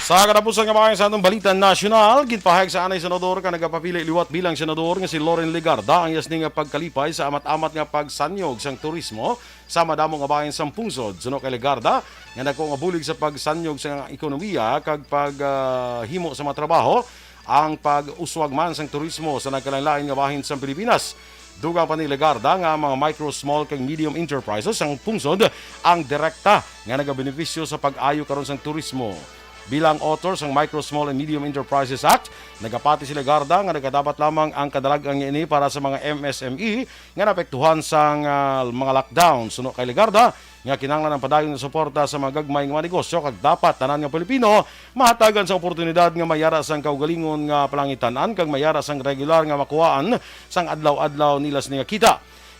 Sa katapusan nga bahin sa atong balita nasyonal, ginpahayag sa anay senador kag nagapapili liwat bilang senador nga si Loren Legarda ang iya sini nga pagkalipay sa amat-amat nga pagsanyog sang turismo sa madamo nga bahin sang pungsod. Suno kay Legarda, nga dako nga bulig sa pagsanyog sa ekonomiya kag pag, ah, himo sa mga trabaho ang pag-uswag man sang turismo sa nagkalain-lain nga bahin sang Pilipinas. Dugang pa ni Legarda nga ang mga micro, small kag medium enterprises sang pungsod ang direkta nga nagabenepisyo sa pag-ayo karon sang turismo. Bilang author sang Micro, Small and Medium Enterprises Act, nagapati si Legarda nga nagadapat lamang ang kadalag-an nga ini para sa mga M S M E nga naapektuhan sang, ah, mga lockdown. Suno kay Legarda, nga kinahanglan ang padayon nga suporta sa mga gagmay nga mga negosyo kag dapat tanan nga Pilipino mahatagan sa oportunidad nga mayara sang kaugalingon nga palangitan-an kag mayara sang regular nga makuhaan sang adlaw-adlaw nila sini nga kita.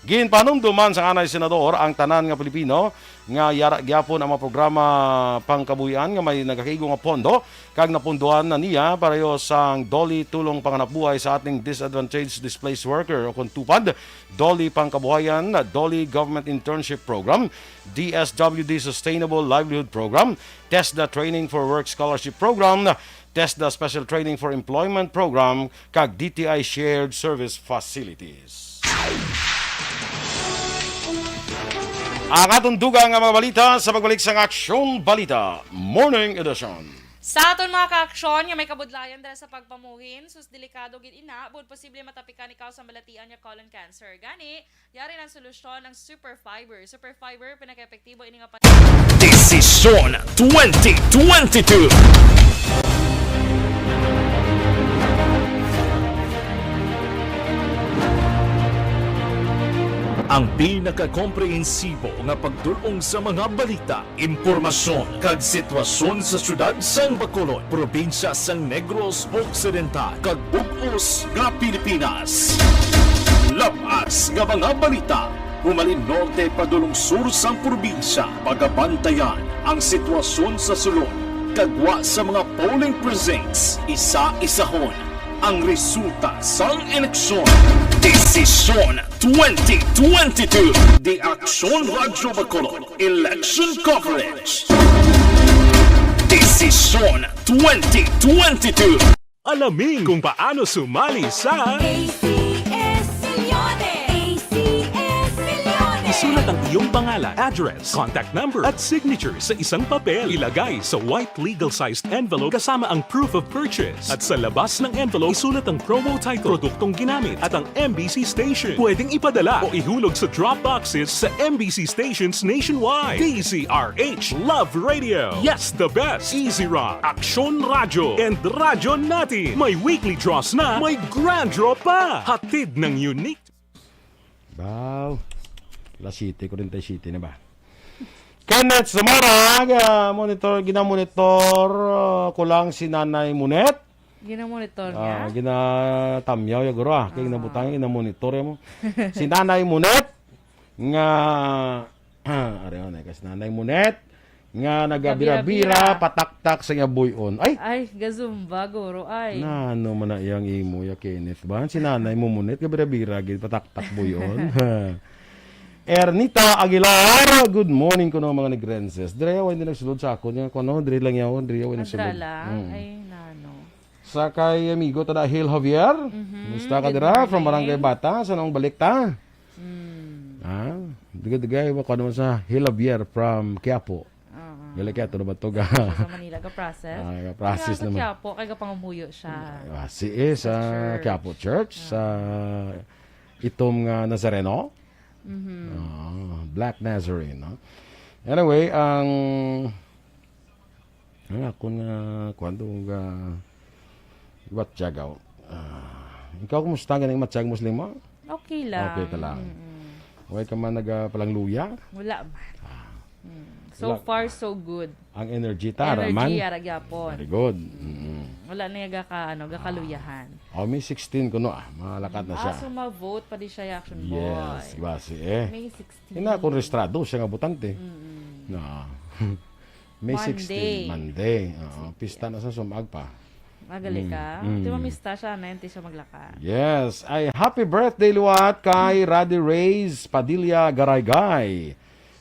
Ginpahanumdom man sang anay senador ang tanan nga Pilipino nga yara gyapon ang mga programa pangkabuhian nga may nagakaigo nga pondo kag napundohan na niya pareho sang DOLE Tulong Panghanapbuhay sa Ating Disadvantaged Displaced Worker o kon TUPAD, DOLE Pangkabuhayan, DOLE Government Internship Program, D S W D Sustainable Livelihood Program, TESDA Training for Work Scholarship Program, TESDA Special Training for Employment Program, kag D T I Shared Service Facilities. Ang atong dugang nga mga balita sa pagbalik sang Aksyon Balita Morning Edition. Sa aton mga kaaksyon nga may kabudlayan dala sa pagpamuhin, sus, delikado gid ina, bud posible matapikan ikaw sa balatian nga colon cancer. Gani, yari ang solusyon ang Super Fiber. Super Fiber, pinaka-epektibo ini nga pan- Desisyon twenty twenty-two. Ang pinakakomprehensibo nga pagdul-ong sa mga balita, impormasyon, kag sitwasyon sa siyudad sang Bacolod, probinsya sang Negros Occidental, kag bug-os nga Pilipinas. Lab-as nga mga balita, humalin norte padulong sur sang probinsya, pagabantayan ang sitwasyon sa sulod, kag gwa sa mga polling precincts, isa-isahon ang resulta sang eleksyon. Desisyon twenty twenty-two. The Aksyon Radyo Bacolod Election Coverage. Desisyon twenty twenty-two. Alamin kung paano sumali sa A C S Millones! A C S Millones! Isulat ang iyong pangalan, address, contact number, at signature sa isang papel. Ilagay sa white legal-sized envelope kasama ang proof of purchase. At sa labas ng envelope, isulat ang promo title, produktong ginamit, at ang M B C station. Pwedeng ipadala o ihulog sa drop boxes sa M B C stations nationwide. D Z R H Love Radio. Yes, the best. Easy Rock, Aksyon Radyo, and Radyo Natin. May weekly draws na, may grand draw pa. Hatid ng Unique. Wow. Alas siyete kuwarenta y siyete na ba? Kenneth Zamora, ah, monitor, ginamonitor, ah, ko lang si Nanay Munet. Ginamonitor niya? Ah, ginatamyaw ya, guro, ah. Kay Ah. ginabutang, ginamonitor ya mo. Si Nanay Munet, nga, ah, ari, oh, na, si Nanay Munet, nga nagabira-bira, Gabira-bira. pataktak sa iya buy-on. Ay! Ay, gazumba, guro, ay. Na, ano man na iyang imo ya, Kenneth, ba? Si Nanay mo, Munet, gabira-bira, gid, pataktak buy-on. Ernita Aguilar, good morning kuno mga Negrenses. Dire, way na nagsulod sa akon. Nga, kuno, dire lang yaw, dire, way Adra nagsulod. lang? Mm. Ay, nano. Sa kay amigo ta na Hil Javier. Mhm, Musta ka good dira? From Barangay morning. Bata, sa nang balik ta? Mm. Ah, dugay-dugay, wa ko naman sa Hil Javier from Quiapo. Oo. Gali kaya, ito naman to ga. Sa Manila, ga-process. Ah, ga-process Kaya sa naman. Quiapo, kay gapangumuyo siya. Ah, si, eh, Sa sa church. Quiapo Church, Ah. sa itom nga Nazareno. Mhm. Ah, Black Nazarene, no? Anyway, ang, ang akon nga, kuwan to, nga, iwat tiyagaw. Ah, ikaw, kumusta? Ganing matiyag mo sa lima? Okay lang. Okay ka lang. Mm-mm. Way ka man nagapalangluya? Wala man. Ah. Mm. So Wala. far, so good. Ang energy ta, Energy, man? ara gyapon. Very good. Mm. Mm-mm. Wala na yung gaka-, ano, gakaluyahan. Oh, may sixteen kuno, ah. Malakat na Mm. siya. Ah, so ma-vote pa di siya, Action Yes, Boy. basi, eh. May sixteen. Ina, kung restrado siya nga botante. Mm-mm. Na. May Monday. sixteen, Monday. Oo, pista na sa sumag pa. Magali Mm, ka. mm. Di mamista siya, na hindi siya maglakad. Yes. Ay, happy birthday liwat kay Raddy Reyes Padilla Garaygay.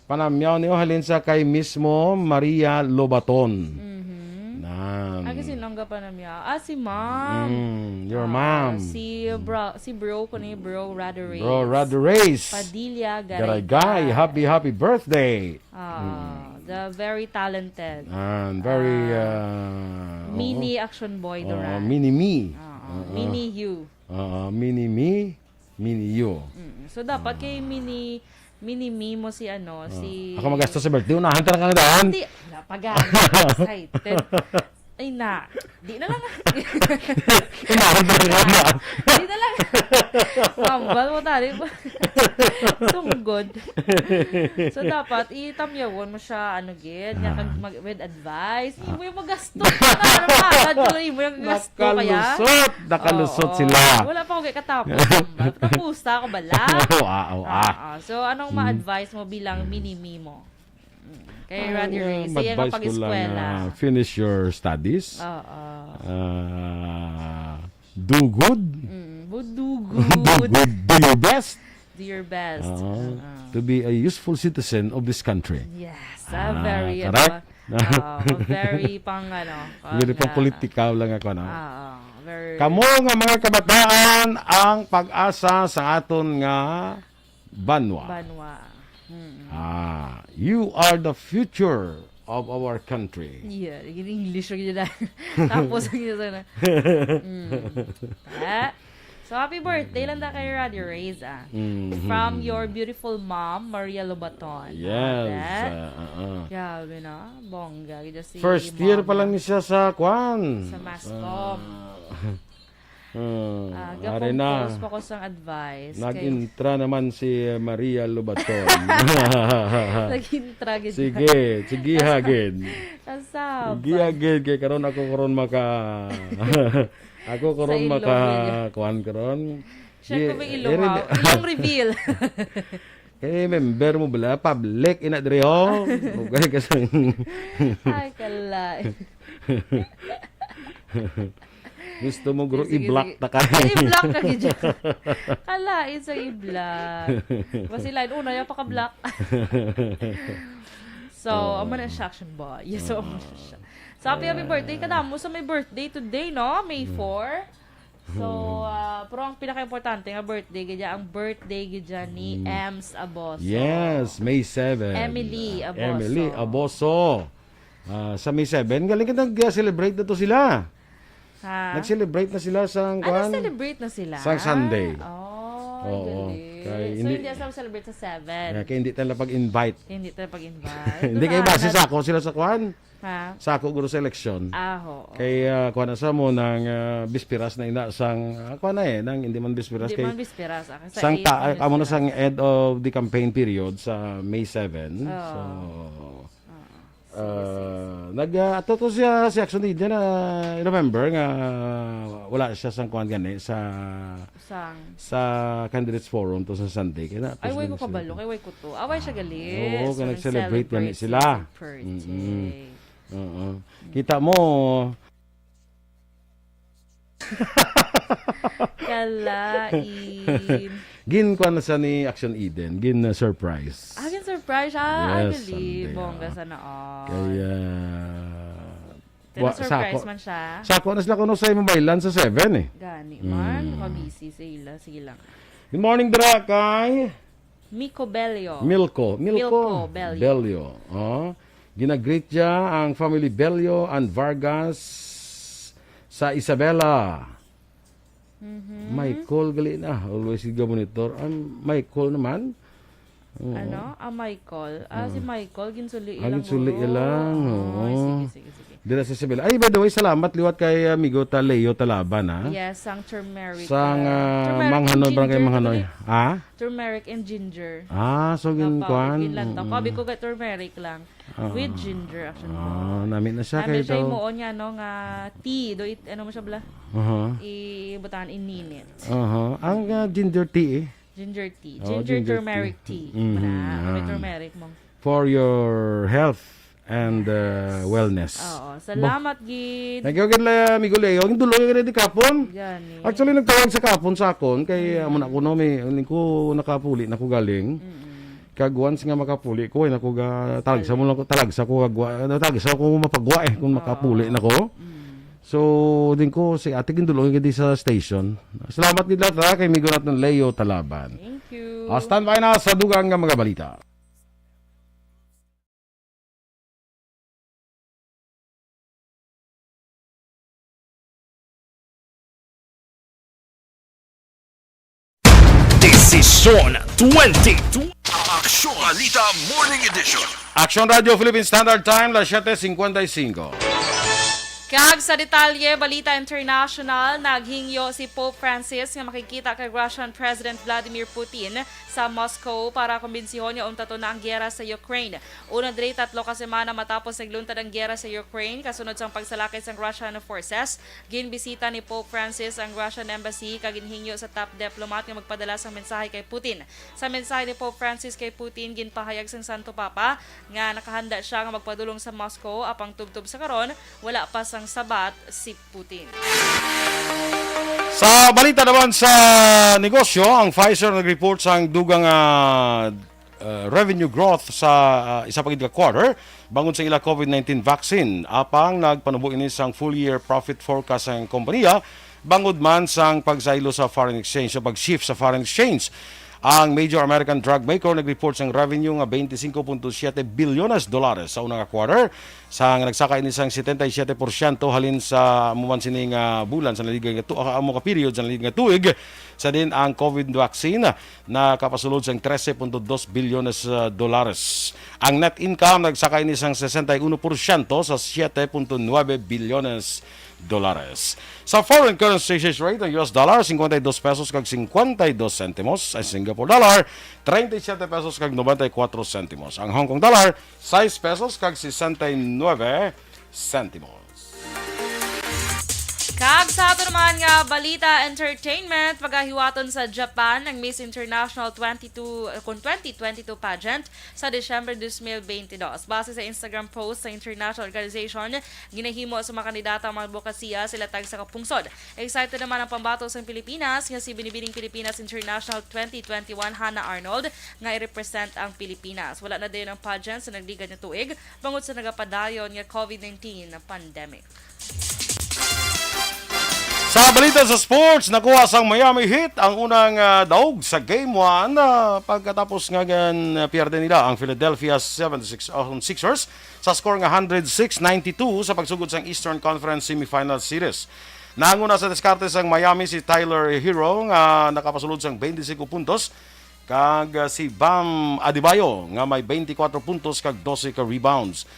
Panamyaw niyo halin sa kay mismo Maria Lobaton. Mhm. Nan. Agi sinong ga panamyaw? Ah, si ma'am. Mm, your Ah, ma'am. Si bro, si bro ko ni bro Raddy Reyes. Bro Raddy Reyes. Padilla Garaygay. Garaygay. Happy, happy birthday. Ah, Mm. the very talented. And very, Ah, uh, mini oo. Action Boy Oo, Duran. Mini Me. Oo, Oo. Mini You. Oo, Mini Me, Mini You. Mm. So, dapat kay Ah. mini, mini Me mo si ano, Ah. si Ako magasto sa birthday, unahan ta na kang daan. Hindi. Wala pa gani. Excited. Ay na. Di na lang. Unahan ta na kang daan. Di na lang. Mambal mo tali. Tunggod. So, dapat itamyawon mo siya, ano gid, nga Ah. kag mag-, with advice. Hindi mo yung magasto. Ano ba? Ano yung gasto kaya? Nakalusot. Nakalusot Oo. sila. Wala pa ako kay katapos. Tapos ako bala. Oo, ah, oo, ah. Ah, ah. So, anong Mm. ma-advise mo bilang Mm. mini-me mo? Mm. Kay Ah, Raddy Ray, ah, siya nga mag-advise ko lang, pag-eskwela. ah, finish your studies. Oo. Ah, do good. Mm, bu-, do Do good. good. Do your best. Do your best. Oo. Oo. To be a useful citizen of this country. Yes. Ah, Ah, very, correct. ano, oo, very pang, ano, Very pang pang, ah, politikaw lang ako, no? Oo, very Kamo nga mga kabataan, ang pag-asa sa aton nga banwa. Banwa. Mm. Ah, you are the future of our country. Yeah, in English lagi na. Tapos, ang isa na. Mm. Ah. So, happy birthday lang da kay Raddy Reyes, ah. Mhm. From your beautiful mom, Maria Lobaton. Yes, Ah, ah, ah, ah. Grabe na. Bongga, gid si First year pa mama. lang ni siya sa kwan. Sa mass Sa comm. Ah, Ah, ari na. Ga-compose pa ko sang advice kay Nag-intra naman si Maria Lobaton. Nag-intra gid. Sige, sige Basta hagid. Kasab. Sige hagid kay karon ako karon maka ako Sa karon ilong maka niya. kuan karon. Siya Di, ko may ilong, iri- ah. Ilong reveal. Kay member mo bala, public, ina diri, ho. Okay, kasang Ay, kalay. Gusto mo, gro, Sige, sige, i-block sige. ta ka. Ay, i-block ka, gid. Kalain sa i-block. Basi lain, una, yung paka-block. So, Oo. amo na siya, action boy. Yes, so, amo na siya. So, happy, happy birthday. Kadamo sa may birthday today, no? May Mm. four. So, Mm. ah, pero ang pinaka-importante nga birthday, gid, ang birthday, gid, ni Mm. Ems Aboso. Yes, May seven. Emily Aboso. Emily Aboso. Ah, sa May seven, galing ka nag-celebrate na to sila. Ha? Nag-celebrate na sila sa Ah, kuan? nag-celebrate na sila? Sa Sunday. Oh, Oo. galing. Kay So, hindi hindi sila celebrate sa seven? Yeah, kay hindi tayo pag-invite. Hindi tayo pag-invite. Hindi Doon kayo na base nag- sa ako sila sa kuan? Ha? Sa ako, guro, sa eleksyon. Ah, oo. Kay, ah, kuan na sa mo nang, ah, bisperas na ina sang, ah, kuan na eh, nang hindi man bisperas Hindi kay man bisperas, ah, sa sang eight ta-, na amo na bisperas. sang end of the campaign period sa May seven. Oo. So, Oo. Sige, ah, sige, sige. nag, ah, ato to siya, si Action Leader na, I remember nga wala siya sang kuan gani sa Sang? sa Candidates Forum to sa Sunday. Kaya na, Ay, tapos way na ko siya. kabalo. Kay way ko to. Away siya gali. Oo, So, kaya nag-celebrate nag-celebrate gani sila. sila. Birthday. Mm-mm. Oo. Kita mo, Kalain. Gin kuan na sa ni Action Eden, gin, uh, surprise. Ah, gin surprise siya? Ah, Yes, gali. Sunday, Bongga, ah. sana all. Kaya, Pero wa-, surprise sako, man siya. sako na sila kuno sa imong baylan sa seven eh. Gani man, Mm. mabisi sa ila. Sige lang. Good morning, dira kay Miko Bello. Milko. Milko. Milko Bello. Bello. Oh. Ginagreet niya ang family Bello and Vargas sa Isabela. Mhm. Michael gali na. Always ga monitor. Ang Michael naman. Oo. Ano? Ah, Michael. Ah, si Oo. Michael, ginsuli Ah, ilang ginsuli guro. ilang. Oo. Oo. Sige, sige, sige. Dira sa Isabela. Ay, by the way, salamat liwat kay amigo ta Leo Talaban, ha? Yes, sang turmeric, Sang, uh, ah, turmeric Manghanoy, and Barangay ginger, Manghanoy. totally. Ha? Turmeric and ginger. Ah, so Nga gin-, pa, kuan? ginlantaw ko. Mm-mm. Abi ko kay turmeric lang. Ah. With ginger, actually. Ah, nami na siya Nami kay siya to. Himuon nga, ano, nga tea. Do it, ano mo siya, bala? Aha. Ibutangan, ininit. Aha. Ang, ah, ginger tea, eh. Ginger tea. Oh, Ginger ginger turmeric tea. tea. Mhm, Mana, may yan. turmeric mo. For your health and, uh, Nice. Wellness. Oo, Bo-, salamat gid. Thank you gid, la, amigo Leo. Ang dulo yung ready kapon. Gani. Actually, nagtawag sa kapon sa akon kay, Mm. amo na kuno, may, hindi ko nakapuli na ko galing. Mm-mm. Kag once nga makapuli ko, ay, nako ga, talagsa mo lang ko, talagsa ko gagwa, ano, talagsa ko mapagwa, eh, kung makapuli Oo. na ko. Mm. So, din ko, si Ate Gindulong, gid sa station. Salamat gid lahat, ha, kay amigo natin Leo Talaban. Thank you. Ah, standby na sa dugang nga mga balita. Desisyon twenty twenty. Aksyon Balita Morning Edition. Aksyon Radio Philippine Standard Time, las siete cincuenta y cinco. Kag sa detalye, balita international, naghingyo si Pope Francis nga makikita kay Russian President Vladimir Putin sa Moscow para kumbinsihon nga untaton na ang giyera sa Ukraine. Una diri, tatlo ka semana matapos nagluntad ang giyera sa Ukraine, kasunod sang pagsalakay sang Russian forces, ginbisita ni Pope Francis ang Russian embassy kag ginhingyo sa top diplomat nga magpadala sang mensahe kay Putin. Sa mensahe ni Pope Francis kay Putin, ginpahayag sang Santo Papa nga nakahanda sia nga magpadulong sa Moscow, apang tubtob sa karon, wala pa sang sabat si Putin. Sa balita naman sa negosyo, ang Pfizer nag-report sang dugang, ah, uh, revenue growth sa, uh, isa pa gid ka quarter bangod sa ila COVID nineteen vaccine. Apang nagpanubo ini sang full year profit forecast sang kompanya bangod man sang pagsaylo sa foreign exchange o pag-shift sa foreign exchange. Ang major American drug maker nag-report sang revenue nga twenty-five point seven bilyones dolares sa una nga quarter, sa nga nagsaka ini sang setenta y siete porsyento halin sa amo man sini nga bulan sa naliligad nga tu-, ah, amo ka period sa naliligad nga tuig. Sa din ang COVID vaccine nakapasulod sang trese punto dos bilyones, ah, dolares. Ang net income nagsaka ini sang sesenta y uno porsyento sa siete punto nuebe bilyones dolares. Sa foreign currency exchange rate, ang U S dollar, cincuenta y dos pesos kag cincuenta y dos centimos. Ang Singapore dollar, treinta y siete pesos kag noventa y cuatro centimos. Ang Hong Kong dollar, sais pesos kag sesenta y nuebe centimos. Kag sa ato naman nga balita, entertainment, pagahiwaton sa Japan ang Miss International twenty-two, kun twenty twenty-two pageant sa December dos mil bente dos. Base sa Instagram post sa international organization, ginahimo sa mga kandidata ang mga adbokasiya sa ila tagsa ka pungsod. Excited naman ang pambato sang Pilipinas nga si Binibining Pilipinas International twenty twenty-one, Hannah Arnold, nga i-represent ang Pilipinas. Wala na dayon ang pageant sa nagligad nga tuig bangod sa nagapadayon nga COVID nineteen pandemic. Sa balita sa sports, nakuha sang Miami Heat ang unang, ah, daog sa Game one, ah, pagkatapos nga gan-, ah, pierde nila ang Philadelphia seventy-six, ah, Sixers sa score nga hundred six ninety-two sa pagsugod sang Eastern Conference Semifinal Series. Nanguna sa diskarte sang Miami si Tyler Herro nga nakapasulod sang twenty-five puntos, kag, ah, si Bam Adebayo nga may twenty-four puntos kag dose ka rebounds.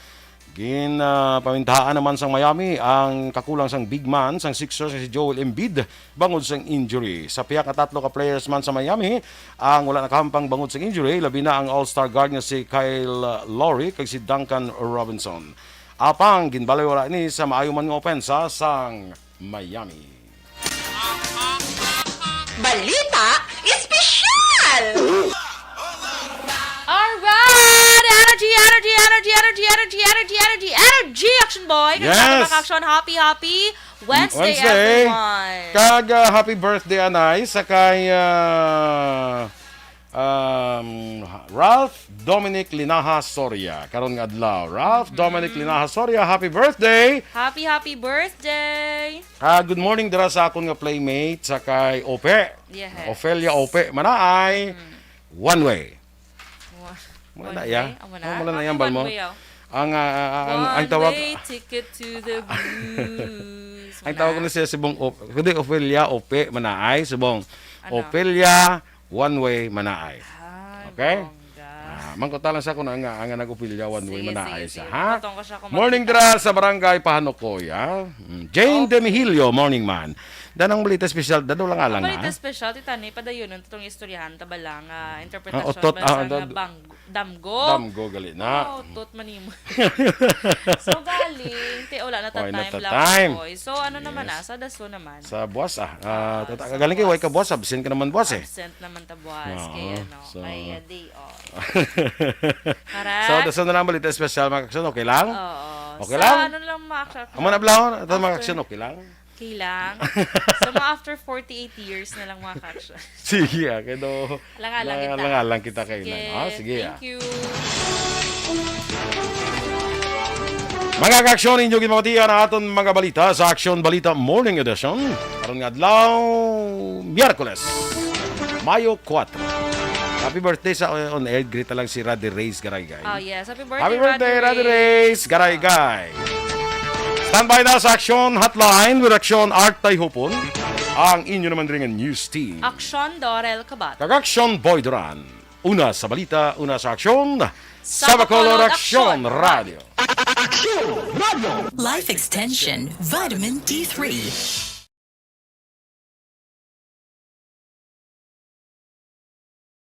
Gin, ah, pamintahaan naman sang Miami ang kakulang sang big man sang Sixers nga si Joel Embiid bangod sang injury. Sa pihak nga tatlo ka players man sa Miami ang wala nakahampang bangod sang injury, labi na ang all-star guard nga si Kyle Lowry kag si Duncan Robinson. Apang ginbalewala ini sa maayo man nga opensa sang Miami. Balita Espesyal! Alright! Energy, energy, energy, energy, energy, energy, energy, energy, energy, Action Boy! Kag sa Yes! Mga action, happy, happy Wednesday, Wednesday. Everyone! Kag, ah, happy birthday, anay, sa kay, ah, Um, Ralph Dominic Linaha Soria, karon nga adlaw. Ralph Mhm. Dominic Linaha Soria, happy birthday! Happy, happy birthday! Ah, good morning dira sa akon nga playmate, sa kay Ope. Yes. Ofelia Ope Manaay. Mm. One way. Wa-, Muna na one iya. Way? Amo na? Oh, muna na Bakit iya, bal mo? One way, oh? Ang, ah, ah, ang, ang One tawag way ticket to the blues. Ang Muna. Tawag ko na siya si Bong Op-, kundi Ofelia Ope Manaay, si Bong Ano? Ofelia One Way Manaay. Ay, Okay? Bongga. Ah, mangkot lang sa kung ang, ang nag-Ofelia One Way Sige, Manaay sige, siya, sige. Ha? Patong ko siya kung Morning makita. Dra sa Barangay Pahanukoy, ha? Mm, Jane Okay. Demihilio, morning man. Danang balita espesyal, dado lang nga Ang lang, balita ha? Espesyal, tita ni, padayon, itong istoryahan, ta ba lang, ah, interpretasyon Ah, utot, ba ah, sa nga dad-, bang-, damgo? Damgo, gali na. Oh, utot man nimo. So, galing, ti, wala na ta Why not time ta lang, time? Boy. So, ano naman Yes. na, sa daso naman. Sa buwas, ah. Ah, Ah, tata-, sa galing kay, why ka buwas? Buwas? Absent ka naman buwas, eh. Absent naman ta buwas, Oo, kay ano, so kay, ah, day off. Correct. So, dason na lang balita espesyal, mga kaksyon. Okay lang? Oo. Okay Sa lang? Ano lang, mga kaksyon? Ang mga nablaw, ito, mga After- kaksyon, okay lang? Okay lang. So, mga after forty-eight years na lang, mga kaksyon. Sige, ah, kaya daw, Langalang kita. langalang kita kayo na. Sige, Ah, sige, ah. Thank you. Mga kaksyon, inyo ginamatian ang aton mga balita sa Aksyon Balita Morning Edition. Karon nga adlaw, Miyerkules, Mayo kuwatro. Happy birthday sa, uh, on air. Greet lang si Raddy Reyes Garaygaray. Oh, yes. Happy birthday, Happy birthday, Raddy Reyes Garaygaray. Standby na sa Aksyon Hotline with Aksyon Art Tayhupon. Ang inyo naman rin ang news team. Aksyon Dorel Kabat. Kag Aksyon Boy Duran. Una sa balita, una sa aksyon. Sa Sa Bacolod Bacolod, Aksyon Aksyon. Radio. Life Extension Vitamin D three.